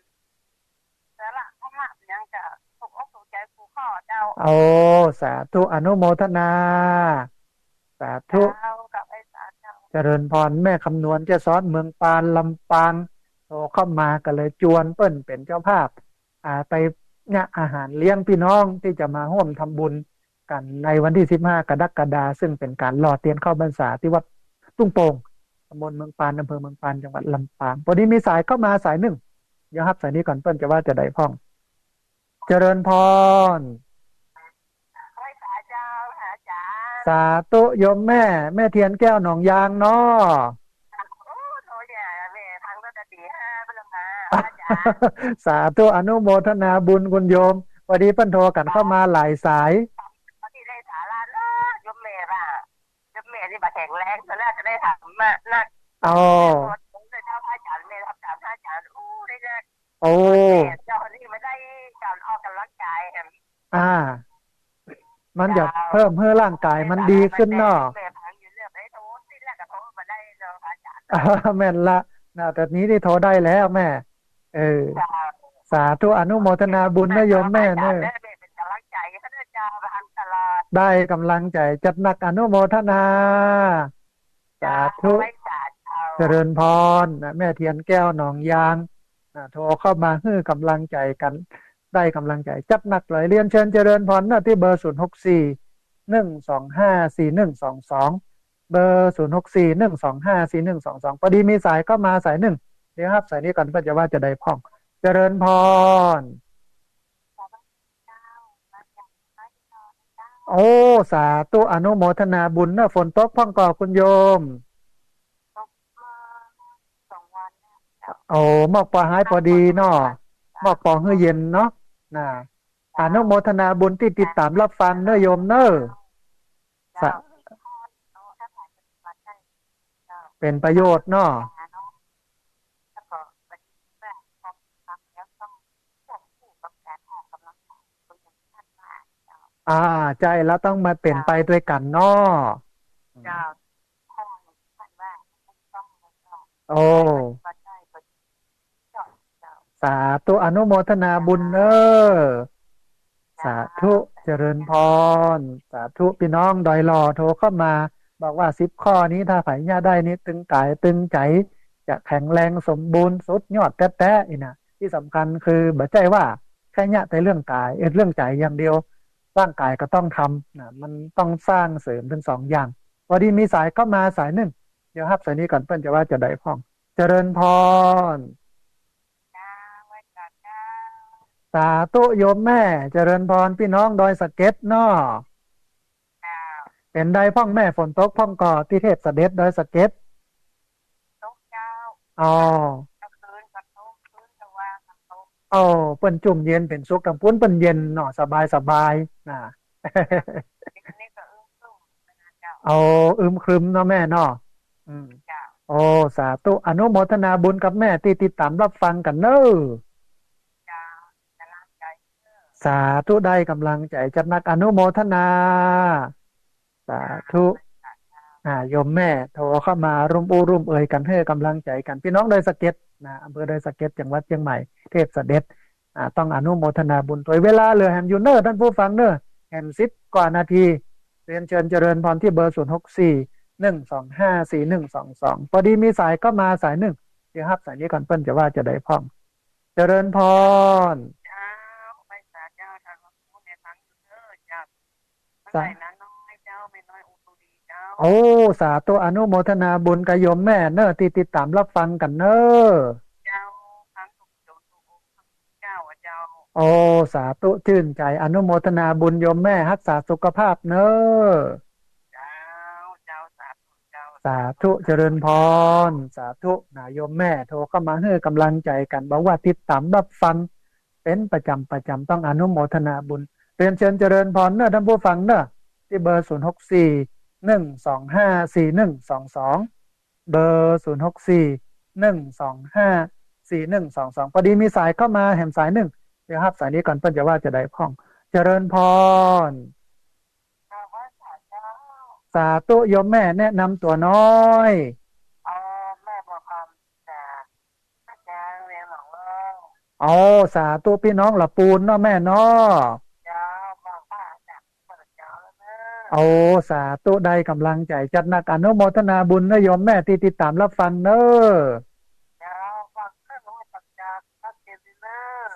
สาระธรรมะยังจะถูกอกถูกใจ๋ครูข้อเจ้า โอ้ สาธุ อนุโมทนา สาธุ เจ้า กับไอ้สาเจ้า เจริญพร แม่คำนวณ แจ้ซ้อน เมืองปาน ลำปาง โทรเข้ามา ก็เลยจวนเปิ้นเป๋นเจ้าภาพ อ่า ไปเยียะอาหารเลี้ยงปี้น้องตี้จะมาฮ่วมทำบุญกั๋นในวันตี้สิบห้ากรกฎาคม ซึ่งเป๋นก๋านหล่อเตียนเข้าพรรษาตี้วัดทุ่งโป่ง ตำบลเมืองปาน อำเภอเมืองปาน จังหวัดลำปาง ปอดีมีสายเข้ามาสายนึ่ง เดี๋ยวฮับสายนี้ก่อน เปิ้นจะว่าจาใดพ่อง เจริญพร ไหว้สาเจ้า อาจ๋ารย์ สาธุโยมแม่ แม่เทียนแก้วหนองยางเนาะ โอ้ โทรเนี่ย แม่ฟังตั้งแต่ตีห้าเปิ้นละมา อาจ๋ารย์ สาธุ อนุโมทนาบุญคุณโยม ปอดีเปิ้นโทรกั๋นเข้ามาหลายสาย ปอดีได้สาระเนาะ โยมแม่ว่า โยมแม่นี่บ่แข็งแรง เปิ้นน่าจะได้ธรรมะนัก โอ้ เจ้า อาจ๋ารย์ แม่ฮับต๋ามอาจ๋ารย์ โอ้ ได้นัก โอ้ แม่เจ้านี่มาได้ก๋านออกก๋ำลังก๋ายแหม อ่า มันจะ เจ้า เปิ้มหื้อร่างก๋ายมันดีขึ้นเนาะ แม่ฟังอยู่เรื่องไอ้โทรติดแล้วก็โทรมาได้เนาะอาจ๋ารย์ แม่นละ นะ แต่นี้นี่โทรได้แล้วแม่ เออ เจ้า สาธุ อนุโมทนาบุญนะโยมแม่เน่อ แม่เป๋นก๋ำลังใจ๋หื้อเจ้าตลอด ได้ก๋ำลังใจ๋จัดหนัก อนุโมทนา สาธุ เจ้า ไหว้สาเจ้า เจริญพร นะ แม่เทียนแก้วหนองยาง นะ โทรเข้ามาหื้อก๋ำลังใจ๋กั๋น ได้ก๋ำลังใจ๋จัดหนักเลย เรียนเชิญเจริญพรนะ ตี้เบอร์ ศูนย์หกสี่ หนึ่งสองห้า สี่หนึ่งสองสอง เบอร์ ศูนย์หกสี่ หนึ่งสองห้า สี่หนึ่งสองสอง ปอดีมีสายเข้ามาสายนึ่ง เดี๋ยวฮับสายนี้ก่อน เปิ้นจะว่าจาใดพ่อง เจริญพร โอ้ สาธุ อนุโมทนาบุญเน่อ ฝนตกพ่องก่อคุณโยม โอ้ หมอกปอหายปอดีเนาะ หมอกปอหื้อเย็นเนาะ นะ อนุโมทนาบุญตี้ติดต๋ามรับฟังเน่อโยมเน่อ สา เป๋นประโยชน์เนาะ อ่า ใจ้ แล้วต้องมาเป๋นไปตวยกั๋นเนาะ เจ้า โอ้ สาธุ อนุโมทนาบุญเน่อ สาธุ เจริญพร สาธุ ปี้น้องดอยหล่อโทรเข้ามา บอกว่าสิบข้อนี้ถ้าใผเยียะได้นี่ตึงก๋ายตึงใจ๋ จะแข็งแรงสมบูรณ์สุดยอดแต๊ๆ อี้นะ ตี้สำคัญคือบ่ใจ้ว่าแค่เยียะแต่เรื่องก๋าย เอ่อ เรื่องใจ๋อย่างเดียว ร่างก๋ายก็ต้องทำนะ มันต้องสร้างเสริมตึงสองอย่าง ปอดีมีสายเข้ามาสายนึ่ง เดี๋ยวฮับสายนี้ก่อน เปิ้นจะว่าจาใดพ่อง เจริญพร เจ้า ไหว้สาเจ้า สาธุโยมแม่ เจริญพร ปี้น้องดอยสะเก็ดเนาะ เจ้า เป๋นใดพ่องแม่ ฝนตกพ่องก่อ ตี้เทพเสด็จดอยสะเก็ด ตกเจ้า อ๋อ ก๋างคืนก็ตก คืนก็ว่าก็ตก โอ้ เปิ้นจุ่มเย็นเป๋นสุข ตางปู๊นเปิ้นเย็นเนาะ สบายสบายนะ นี่ก็อึมครึมนะเจ้า โอ้ อึมครึมเนาะแม่เนาะ อืม เจ้า โอ้ สาธุ อนุโมทนาบุญกับแม่ตี้ติดต๋ามรับฟังกั๋นเน่อ เจ้า ก๋ำลังใจ๋ สาธุ ได้ก๋ำลังใจ๋จัดหนัก อนุโมทนา สาธุ อ่า โยมแม่โทรเข้ามาร่วมอู้ร่วมเอยกั๋น หื้อก๋ำลังใจ๋กั๋น ปี้น้องดอยสะเก็ดนะ อำเภอดอยสะเก็ด จังหวัดเจียงใหม่ เทพเสด็จ อ่า ต้องอนุโมทนาบุญตวย เวลาเหลือแหมอยู่เน่อ ต้านผู้ฟังเน่อ แหมสิบกว่านาที เรียนเชิญเจริญพรตี้เบอร์ ศูนย์หกสี่ หนึ่งสองห้า สี่หนึ่งสองสอง ปอดีมีสายเข้ามาสายนึ่ง เดี๋ยวฮับสายนี้ก่อน เปิ้นจะว่าจาใดพ่อง เจริญพร เจ้า ไหว้สาเจ้า ทางหลวงปู่ในฟังอยู่เน่อเจ้า สา เมื่อไหร่นะน้อยเจ้า แม่น้อยอุตุลีเจ้า โอ้ สาธุ อนุโมทนาบุญกับโยมแม่เน่อ ตี้ติดต๋ามรับฟังกั๋นเน่อ เจ้า ฟังทุกโยมทุกองค์เจ้า เจ้า โอ้ สาธุ จื้นใจ๋ อนุโมทนาบุญโยมแม่ ฮักษาสุขภาพเน่อ เจ้า เจ้า สาธุ เจ้า สาธุ เจริญพร สาธุ นะ โยมแม่โทรเข้ามาหื้อก๋ำลังใจ๋กั๋น บอกว่าติดต๋ามรับฟังเป๋นประจ๋ำประจ๋ำ ต้องอนุโมทนาบุญ เรียนเชิญเจริญพรเน่อ ต้านผู้ฟังเน่อ ตี้เบอร์ ศูนย์ หก สี่ หนึ่ง สอง ห้า สี่ หนึ่ง สอง สอง เบอร์ ศูนย์ หก สี่ หนึ่ง สอง ห้า สี่ หนึ่ง สอง สอง พอดีมีสายเข้ามาแหมสายนึ่ง เดี๋ยวฮับสายนี้ก่อน เปิ้นจะว่าจะใดพ่อง เจริญพร สาธุโยมแม่ แนะนำตั๋วน้อย อ๋อ แม่บัวคำจาก อ๋อ สาธุ ปี้น้องละปูนเนาะแม่เนาะ โอ้ สาธุ ได้ก๋ำลังใจ๋จัดนัก อนุโมทนาบุญเนาะโยมแม่ตี้ติดต๋ามฮับฟังเนาะ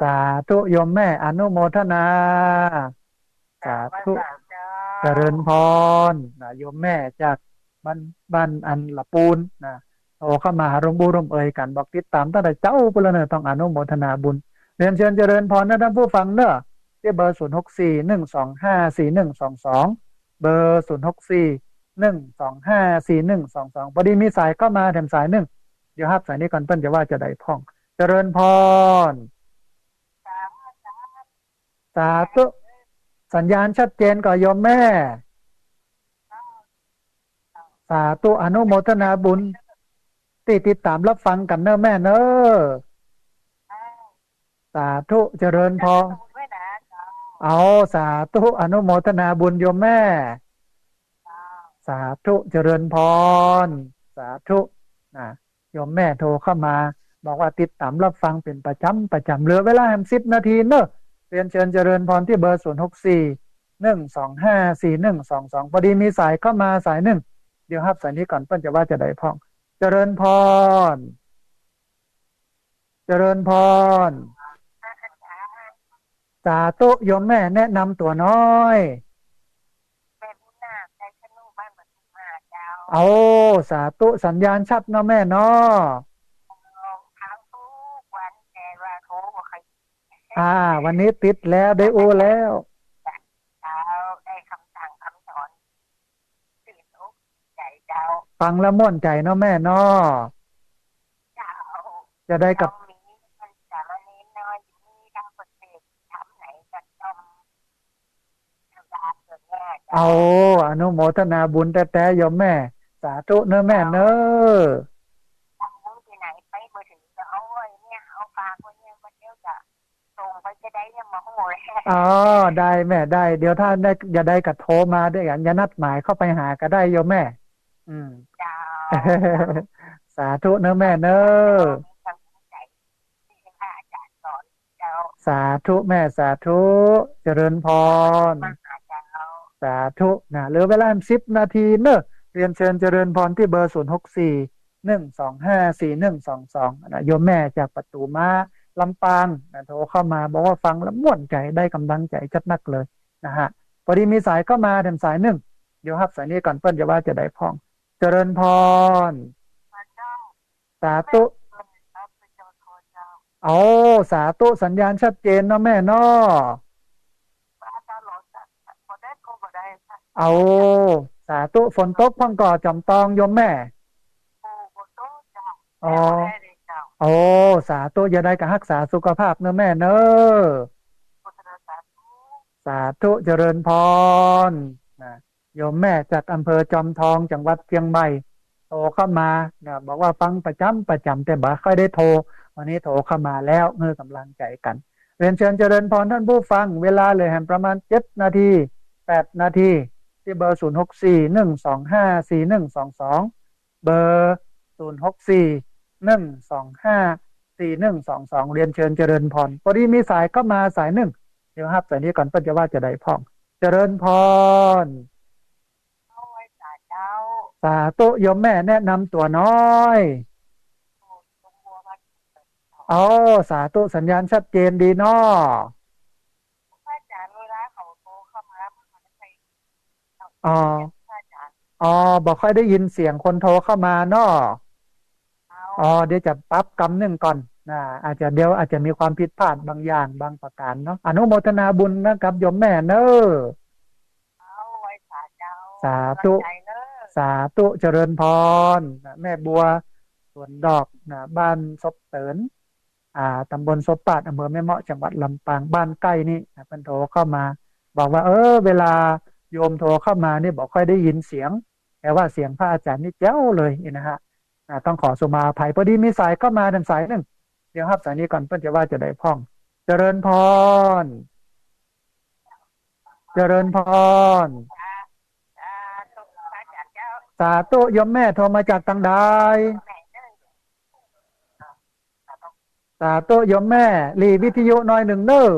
สาธุโยมแม่ อนุโมทนา สาธุ เจริญพร นะ โยมแม่จากบ้าน บ้านอันละปูน นะ โทรเข้ามาหาร่วมอู้ร่วมเอยกั๋น บอกติดต๋ามตั้งแต่เจ๊าปู้นแล้วเนาะ ต้องอนุโมทนาบุญ เรียนเชิญเจริญพรนะท่านผู้ฟังเนาะ ตี้เบอร์ ศูนย์ หก สี่ หนึ่ง สอง ห้า สี่ หนึ่ง สอง สอง เบอร์ ศูนย์ หก สี่ หนึ่ง สอง ห้า สี่ หนึ่ง สอง สอง พอดีมีสายเข้ามาแหมสายนึ่ง เดี๋ยวฮับสายนี้ก่อน เปิ้นจะว่าจะใดพ่อง เจริญพร สาธุ สัญญาณชัดเจนก่อโยมแม่ สาธุ อนุโมทนาบุญ ตี้ติดต๋ามฮับฟังกั๋นเนาะแม่เนาะ สาธุ เจริญพร เอา สาธุ อนุโมทนาบุญโยมแม่ สาธุ เจริญพร สาธุ นะ โยมแม่โทรเข้ามา บอกว่าติดต๋ามฮับฟังเป๋นประจ๋ำประจ๋ำ เหลือเวลาแหมสิบนาทีเนาะ เรียนเชิญเจริญพรตี้เบอร์ ศูนย์ หก สี่ หนึ่ง สอง ห้า สี่ หนึ่ง สอง สอง พอดีมีสายเข้ามาสายนึ่ง เดี๋ยวฮับสายนี้ก่อน เปิ้นจะว่าจะใดพ่อง เจริญพร เจริญพร สาธุ โยมแม่แนะนำตั๋วน้อย แม่บุญนาค ชัยชนุ บ้านปทุมมาเจ้า โอ้ สาธุ สัญญาณชัดเนาะแม่เนาะ ฟังทุกวัน แต่ว่าโทรบ่ค่อย อ่า วันนี้ติดแล้ว ได้อู้แล้ว เจ้า ได้กำสั่งกำสอน ตื่นอกใจ๋เจ้า ฟังแล้วม่วนใจ๋เนาะแม่เนาะ เจ้า จะได้กับ เจ้า มีมันสามเณรน้อยอยู่นี่ ถ้าเปิ้นเทศน์ธรรมไหนก็ต้อง เอา อนุโมทนาบุญแต๊ๆ โยมแม่ สาธุเนาะแม่เนาะ ทำบุญตี้ไหนไปบ่ถึงก็เอาไว้เนี่ย เอาฝากไว้เนี่ย มาเดี๋ยวจะส่งไปจะได้เนี่ย มาโอ้ย อ๋อ ได้แม่ ได้ เดี๋ยวถ้าได้ จะใดก็โทรมาเด้อ จะนัดหมายเข้าไปหาก็ได้โยมแม่ อืม เจ้า สาธุเนาะแม่เนาะ มีกำลังใจ๋ ที่พระอาจ๋ารย์สอน เจ้า สาธุแม่ สาธุ เจริญพร มหาเจ้า สาธุ นะ เหลือเวลาสิบนาทีเนาะ เรียนเชิญเจริญพรตี้เบอร์ ศูนย์ หก สี่ หนึ่ง สอง ห้า สี่ หนึ่ง สอง สอง นะ โยมแม่จากประตู๋ม้า ลำปาง นะ โทรเข้ามาบอกว่าฟังแล้วม่วนใจ๋ ได้กำลังใจ๋จัดนักเลยนะฮะ พอดีมีสายเข้ามาแหมสายนึ่ง เดี๋ยวฮับสายนี้ก่อน เปิ้นจะว่าจะใดพ่อง เจริญพร สาธุ โอ้ สาธุ สัญญาณชัดเจนเนาะแม่เนาะ โอ้ สาธุ ฝนตกพ่องก่อจ๋อมตองโยมแม่ อ๋อ โอ้ สาธุ จะใดก็ฮักษาสุขภาพเนาะแม่เนาะ สาธุ เจริญพร นะ โยมแม่จากอำเภอจอมทอง จังหวัดเชียงใหม่ โทรเข้ามา นะ บอกว่าฟังประจ๋ำประจ๋ำ แต่บ่ค่อยได้โทร วันนี้โทรเข้ามาแล้ว หื้อกำลังใจ๋กั๋น เรียนเชิญเจริญพรท่านผู้ฟัง เวลาเหลือแหมประมาณเจ็ดนาที แปดนาที ตี้เบอร์ ศูนย์ หก สี่ หนึ่ง สอง ห้า สี่ หนึ่ง สอง สอง เบอร์ ศูนย์ หก สี่ หนึ่ง สอง ห้า สี่ หนึ่ง สอง สอง เรียนเชิญเจริญพร พอดีมีสายเข้ามาสายนึ่ง เดี๋ยวฮับสายนี้ก่อน เปิ้นจะว่าจะใดพ่อง เจริญพร สาธุ โยมแม่แนะนำตั๋วน้อย โอ้ สาธุ สัญญาณชัดเจนดีเนาะ พระอาจ๋ารย์ เวลาเขาโทรเข้ามา มันไม่ใช่ อ๋อ พระอาจ๋ารย์ อ๋อ บ่ค่อยได้ยินเสียงคนโทรเข้ามาเนาะ เอา อ๋อ เดี๋ยวจะปรับกำนึ่งก่อนนะ อาจจะ เดี๋ยวอาจจะมีความผิดพลาดบางอย่างบางประก๋านเนาะ อนุโมทนาบุญนะครับโยมแม่เนาะ เอา ไหว้สาเจ้า สาธุ ขอบใจ๋เนาะ สาธุ เจริญพร แม่บัว สวนดอกนะ บ้านศพเติน อ่า ตำบลศพปาด อำเภอแม่เมาะ จังหวัดลำปาง บ้านใก้นี่นะ เปิ้นโทรเข้ามา บอกว่า เออ เวลา โยมโทรเข้ามานี่บ่ค่อยได้ยินเสียง แต่ว่าเสียงพระอาจารย์นี่แจ๋วเลยนะฮะ อ่า ต้องขอสุมาอภัย พอดีมีสายเข้ามาหนึ่งสายหนึ่ง เดี๋ยวฮับสายนี้ก่อน เปิ้นจะว่าจะใดพ่อง เจริญพร เจริญพร สาธุ โยมแม่โทรมาจากตางใด สาธุ โยมแม่ หลีวิทยุหน้อยนึ่งเน่อ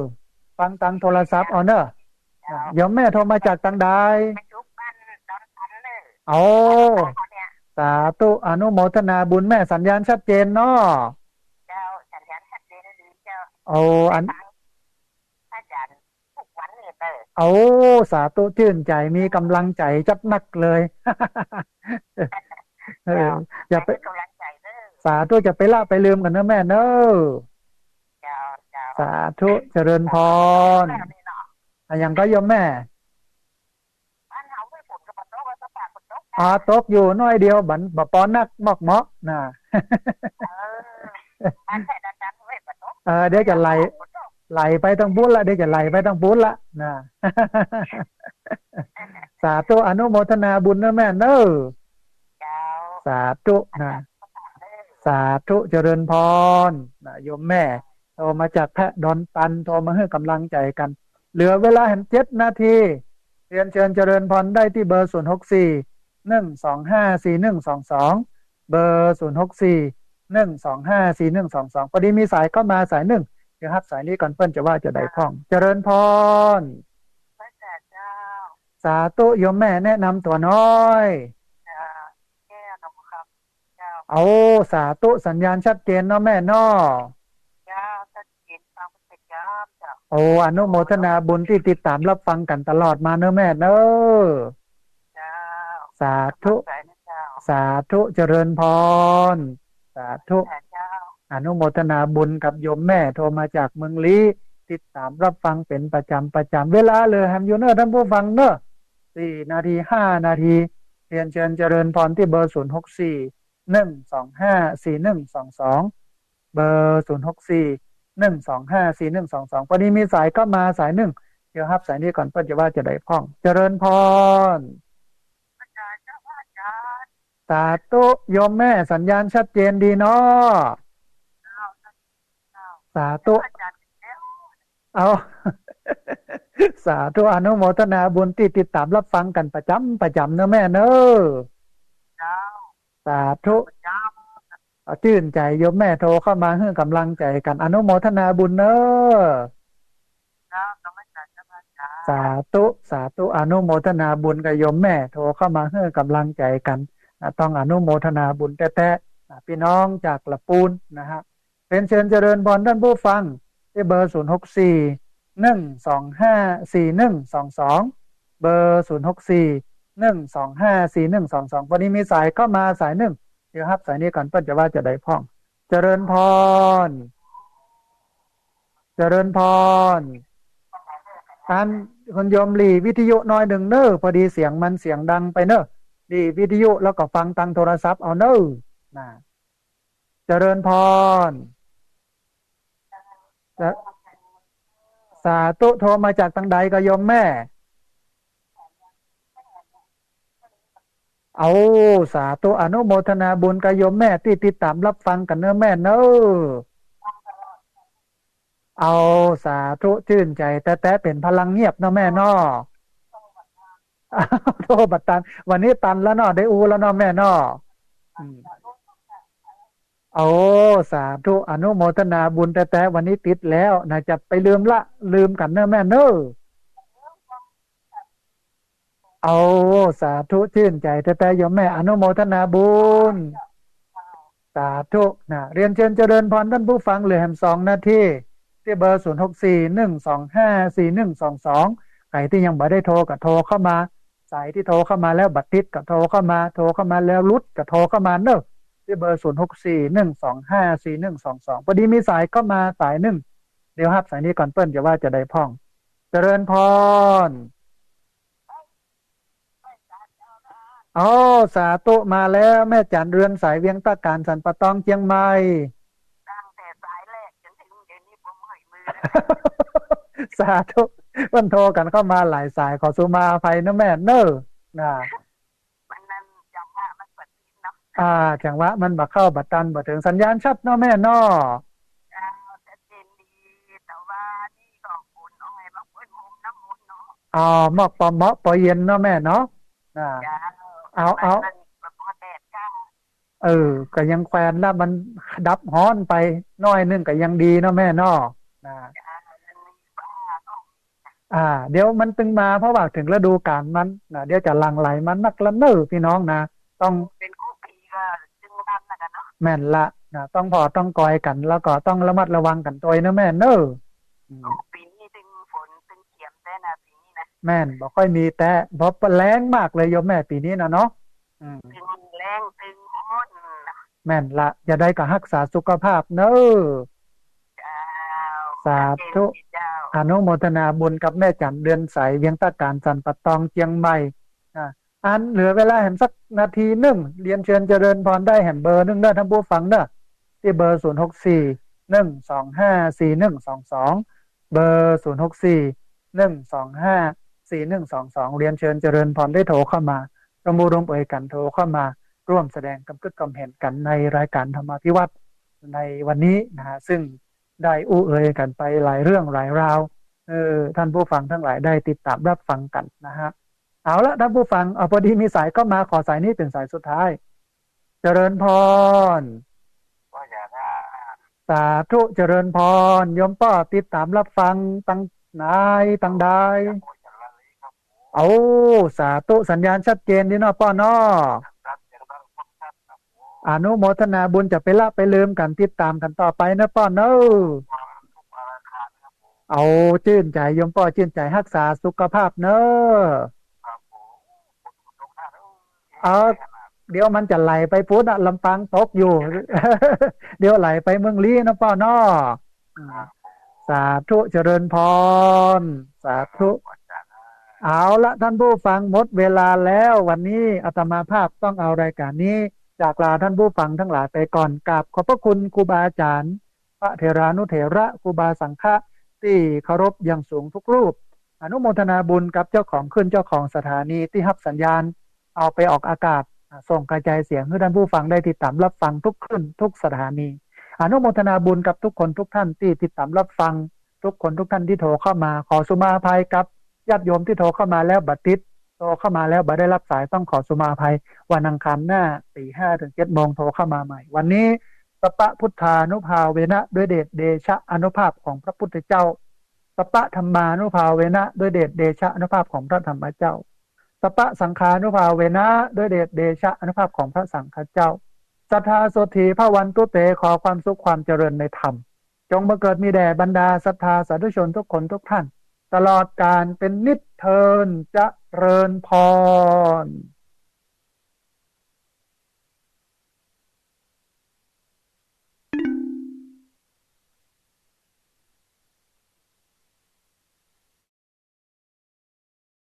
ฟังตางโทรศัพท์เอาเน่อ อ่า โยมแม่โทรมาจากตางใด โอ้ สาธุ อนุโมทนาบุญแม่ สัญญาณชัดเจนเนาะ เจ้า สัญญาณชัดเจนดีเจ้า โอ้ อัน อาจารย์ ทุกวันนี่เน่อ โอ้ สาธุ จื้นใจ๋ มีก๋ำลังใจ๋จัดนักเลย เออ อย่าไป สาธุ อย่าไปละไปลืมกั๋นเน่อแม่เน่อ เจ้า เจ้า สาธุ เจริญพร อะหยังก็โยมแม่ บ้านเฮาเว้ย ฝนก็บ่ตก ว่าจะปากบ่ตก อ่า ตกอยู่หน้อยเดียว บ่ บ่ปอนัก มอกเหมาะ น่ะ เออ บ้านแพร่ดันๆ เว้ย บ่ตก เออ เดี๋ยวจะไหล บ่ตก ไหลไปตางปู๊นละ เดี๋ยวจะไหลไปตางปู๊นละ น่ะ สาธุ อนุโมทนาบุญเน่อแม่เน่อ เจ้า สาธุ น่ะ สาธุ เจริญพร น่ะ โยมแม่ โทรมาจากแพร่ดอนตัน โทรมาหื้อก๋ำลังใจ๋กั๋น เหลือเวลาแหมเจ็ดนาที เรียนเชิญเจริญพรได้ตี้เบอร์ ศูนย์หกสี่ หนึ่งสองห้า สี่หนึ่งสองสอง เบอร์ ศูนย์หกสี่ หนึ่งสองห้า สี่หนึ่งสองสอง พอดีมีสายเข้ามาสายนึ่ง เดี๋ยวฮับสายนี้ก่อน เปิ้นจะว่าจะใดพ่อง เจริญพร พระอาจารย์เจ้า สาธุ โยมแม่แนะนำตั๋วน้อย เจ้า แก้วนพคำ เจ้า โอ้ สาธุ สัญญาณชัดเจนเนาะแม่เนาะ เจ้า ชัดเจนฟังเป็นประจำเจ้า โอ้ อนุโมทนาบุญตี้ติดต๋ามรับฟังกั๋นตลอดมาเน่อแม่เน่อ เจ้า สาธุ ขอบใจนะเจ้า สาธุ เจริญพร สาธุ เจ้า อนุโมทนาบุญกับโยมแม่โทรมาจากเมืองลี้ ติดต๋ามรับฟังเป๋นประจำประจำ เวลาเหลือแหมอยู่เน่อท่านผู้ฟังเน่อ สี่นาที ห้านาที เรียนเชิญเจริญพรตี้เบอร์ ศูนย์หกสี่ หนึ่งสองห้า สี่หนึ่งสองสอง เบอร์ ศูนย์หกสี่ หนึ่งสองห้า สี่หนึ่งสองสอง พอดีมีสายเข้ามาสายนึ่ง เดี๋ยวฮับสายนี้ก่อน เปิ้นจะว่าจะใดพ่อง เจริญพร อาจารย์เจ้า อาจารย์ สาธุ โยมแม่ สัญญาณชัดเจนดีเนาะ เจ้า เจ้า สาธุ อาจารย์ เอา สาธุ อนุโมทนาบุญตี้ติดต๋ามรับฟังกั๋นประจำประจำเน่อแม่เน่อ เจ้า สาธุ ประจำ เอา จื้นใจ๋ โยมแม่โทรเข้ามาหื้อก๋ำลังใจ๋กั๋น อนุโมทนาบุญเน่อ เจ้า นมัสการเจ้าค่ะ สาธุ สาธุ อนุโมทนาบุญกับโยมแม่โทรเข้ามาหื้อก๋ำลังใจ๋กั๋น อ่ะ ต้องอนุโมทนาบุญแต๊ๆ อ่ะ ปี้น้องจากละปูนนะฮะ เรียนเชิญเจริญพรท่านผู้ฟัง ตี้เบอร์ ศูนย์หกสี่ หนึ่งสองห้า สี่หนึ่งสองสอง เบอร์ ศูนย์หกสี่ หนึ่งสองห้า สี่หนึ่งสองสอง พอดีมีสายเข้ามาสายนึ่ง เดี๋ยวฮับสายนี้ก่อน เปิ้นจะว่าจะใดพ่อง เจริญพร เจริญพร อัน คุณโยมหลีวิทยุหน้อยนึ่งเน่อ พอดีเสียงมันเสียงดังไปเน่อ หลีวิทยุแล้วก็ฟังตางโทรศัพท์เอาเน่อ น่ะ เจริญพร สา สาธุ โทรมาจากตางใดก็โยมแม่ เอา สาธุ อนุโมทนาบุญกับโยมแม่ตี้ติดต๋ามรับฟังกั๋นเน่อแม่เน่อ เอา สาธุ จื้นใจ๋แต๊ๆ เป๋นพลังเงียบเนาะแม่เนาะ โทรบ่ตัน วันนี้ตันแล้วเนาะ ได้อู้แล้วเนาะแม่เนาะ อืม โอ้ สาธุ อนุโมทนาบุญแต๊ๆ วันนี้ติดแล้วนะ จะไปลืมละ ลืมกั๋นเน่อแม่เน่อ โอ้ สาธุ จื้นใจ๋แต๊ๆ โยมแม่ อนุโมทนาบุญ สาธุ นะ เรียนเชิญเจริญพรท่านผู้ฟัง เหลือแหมสองนาที ตี้เบอร์ ศูนย์หกสี่ หนึ่งสองห้า สี่หนึ่งสองสอง ใผตี้ยังบ่ได้โทรก็โทรเข้ามา สายตี้โทรเข้ามาแล้วบ่ติดก็โทรเข้ามา โทรเข้ามาแล้วหลุดก็โทรเข้ามาเน่อ ตี้เบอร์ ศูนย์หกสี่ หนึ่งสองห้า สี่หนึ่งสองสอง พอดีมีสายเข้ามาสายนึ่ง เดี๋ยวฮับสายนี้ก่อน เปิ้นจะว่าจะใดพ่อง เจริญพร โอ้ สาธุ มาแล้ว แม่จันเรือนสายเวียงตะก๋านสันป่าตองเจียงใหม่ ตั้งแต่สายแรกจ๋นถึงเดี๋ยวนี้ผมเมื่อยมือแล้ว สาธุ เปิ้นโทรกั๋นเข้ามาหลายสาย ขอสุมาอภัยเนาะแม่เนาะ นะ มันนั่นจังหวะมันบ่ติดเนาะ อ่า จังหวะมันบ่เข้า บ่ตัน บ่เถิง สัญญาณชัดเนาะแม่เนาะ เจ้า ชัดเจนดี แต่ว่านี่ก็ฝนเอาไง บางคนโฮมน้ำมนต์เนาะ อ๋อ มอกปอเหมาะปอเย็นเนาะแม่เนาะ อ่า เจ้า เอา เอา มันก็พอแดดจ้า เออ ก็ยังแควนละ มันดับฮ้อนไปหน้อยนึ่งก็ยังดีเนาะแม่เนาะ นะ เจ้า มันมีบ้าเนาะ อ่า เดี๋ยวมันตึงมา เพราะว่าเถิงฤดูกาลมันนะ เดี๋ยวจะหลั่งไหลมานักละเน่อพี่น้องนะ ต้อง เป๋นกู้ปี๋ก็ตึงมาตันนะกั๋นเนาะ แม่นละนะ ต้องผ่อต้องกอยกั๋น แล้วก็ต้องระมัดระวังกั๋นตวยเนาะแม่เนาะ อืม กู้ปี๋นี้ตึงฝนตึงเขียมแต๊นะ ปี๋นี้นะ แม่น บ่ค่อยมีแต๊ เพราะแล้งมากเลยโยมแม่ปี๋นี้นะเนาะ อืม ตึงแล้งตึงฮ้อนนะ แม่นละ จะใดก็ฮักษาสุขภาพเนาะ เจ้า สาธุ เจ้า อนุโมทนาบุญกับแม่จั๋นเดือนใส เวียงต้าก๋าน สันป่าตอง เจียงใหม่ อ่า อันเหลือเวลาแหมสักนาทีนึ่ง เรียนเชิญเจริญพรได้แหมเบอร์นึ่งเนาะท่านผู้ฟังเนาะ ตี้เบอร์ ศูนย์หกสี่ หนึ่งสองห้า สี่หนึ่งสองสอง เบอร์ ศูนย์หกสี่ หนึ่งสองห้า สี่หนึ่งสองสอง เรียนเชิญเจริญพรได้โทรเข้ามา ร่วมอู้ร่วมเอยกั๋นโทรเข้ามา ร่วมแสดงความกึ๊ดความเห็นกั๋นในรายการธรรมาภิวัตน์ในวันนี้นะฮะ ซึ่งได้อู้เอยกั๋นไปหลายเรื่องหลายราว เออ ท่านผู้ฟังทั้งหลายได้ติดต๋ามรับฟังกั๋นนะฮะ เอาละท่านผู้ฟัง เอา พอดีมีสายเข้ามา ขอสายนี้เป๋นสายสุดท้าย เจริญพร สาธุ เจริญพร โยมป้อติดต๋ามรับฟังตังไหนตังใด โอ้ สาธุ สัญญาณชัดเจนดีเนาะป้อเนาะ อนุโมทนาบุญ จะไปละไปลืมกั๋น ติดต๋ามกั๋นต่อไปเนาะป้อเนาะ เอา จื้นใจ๋โยมป้อ จื้นใจ๋ ฮักษาสุขภาพเนาะ เอา เดี๋ยวมันจะไหลไปปู๊นอะ ลำปางตกอยู่ เดี๋ยวไหลไปเมืองลี้นะป้อเนาะ อืม สาธุ เจริญพร สาธุ เอาละท่านผู้ฟัง หมดเวลาแล้ว วันนี้อาตมาภาพต้องเอารายการนี้จากลาท่านผู้ฟังทั้งหลายไปก่อน กราบขอบพระคุณครูบาอาจ๋ารย์ พระเถรานุเถระ ครูบาสังฆะตี้เคารพอย่างสูงทุกรูป อนุโมทนาบุญกับเจ้าของคลื่นเจ้าของสถานีตี้ฮับสัญญาณเอาไปออกอากาศ อ่า ส่งกระจายเสียงหื้อท่านผู้ฟังได้ติดต๋ามรับฟังทุกคลื่นทุกสถานี อนุโมทนาบุญกับทุกคนทุกท่านตี้ติดต๋ามรับฟัง ทุกคนทุกท่านตี้โทรเข้ามา ขอสุมาอภัยกับญาติโยมตี้โทรเข้ามาแล้วบ่ติด โทรเข้ามาแล้วบ่ได้รับสาย ต้องขอสุมาอภัย วันอังคารหน้า ตีห้าเถิงเจ็ดโมงโทรเข้ามาใหม่ วันนี้ สัพพะพุทธานุภาเวนะ ด้วยเดชเดชะอานุภาพของพระพุทธเจ้า สัพพะธัมมานุภาเวนะ ด้วยเดชเดชะอานุภาพของพระธรรมเจ้า สัพพะสังฆานุภาเวนะ ด้วยเดชเดชะอานุภาพของพระสังฆเจ้า สัทธาโสตถีภะวันตุเต ขอความสุขความเจริญในธรรม จงบังเกิดมีแด่บรรดาศรัทธาสาธุชนทุกคนทุกท่าน ตลอดกาลเป็นนิจเทิน เจริญพร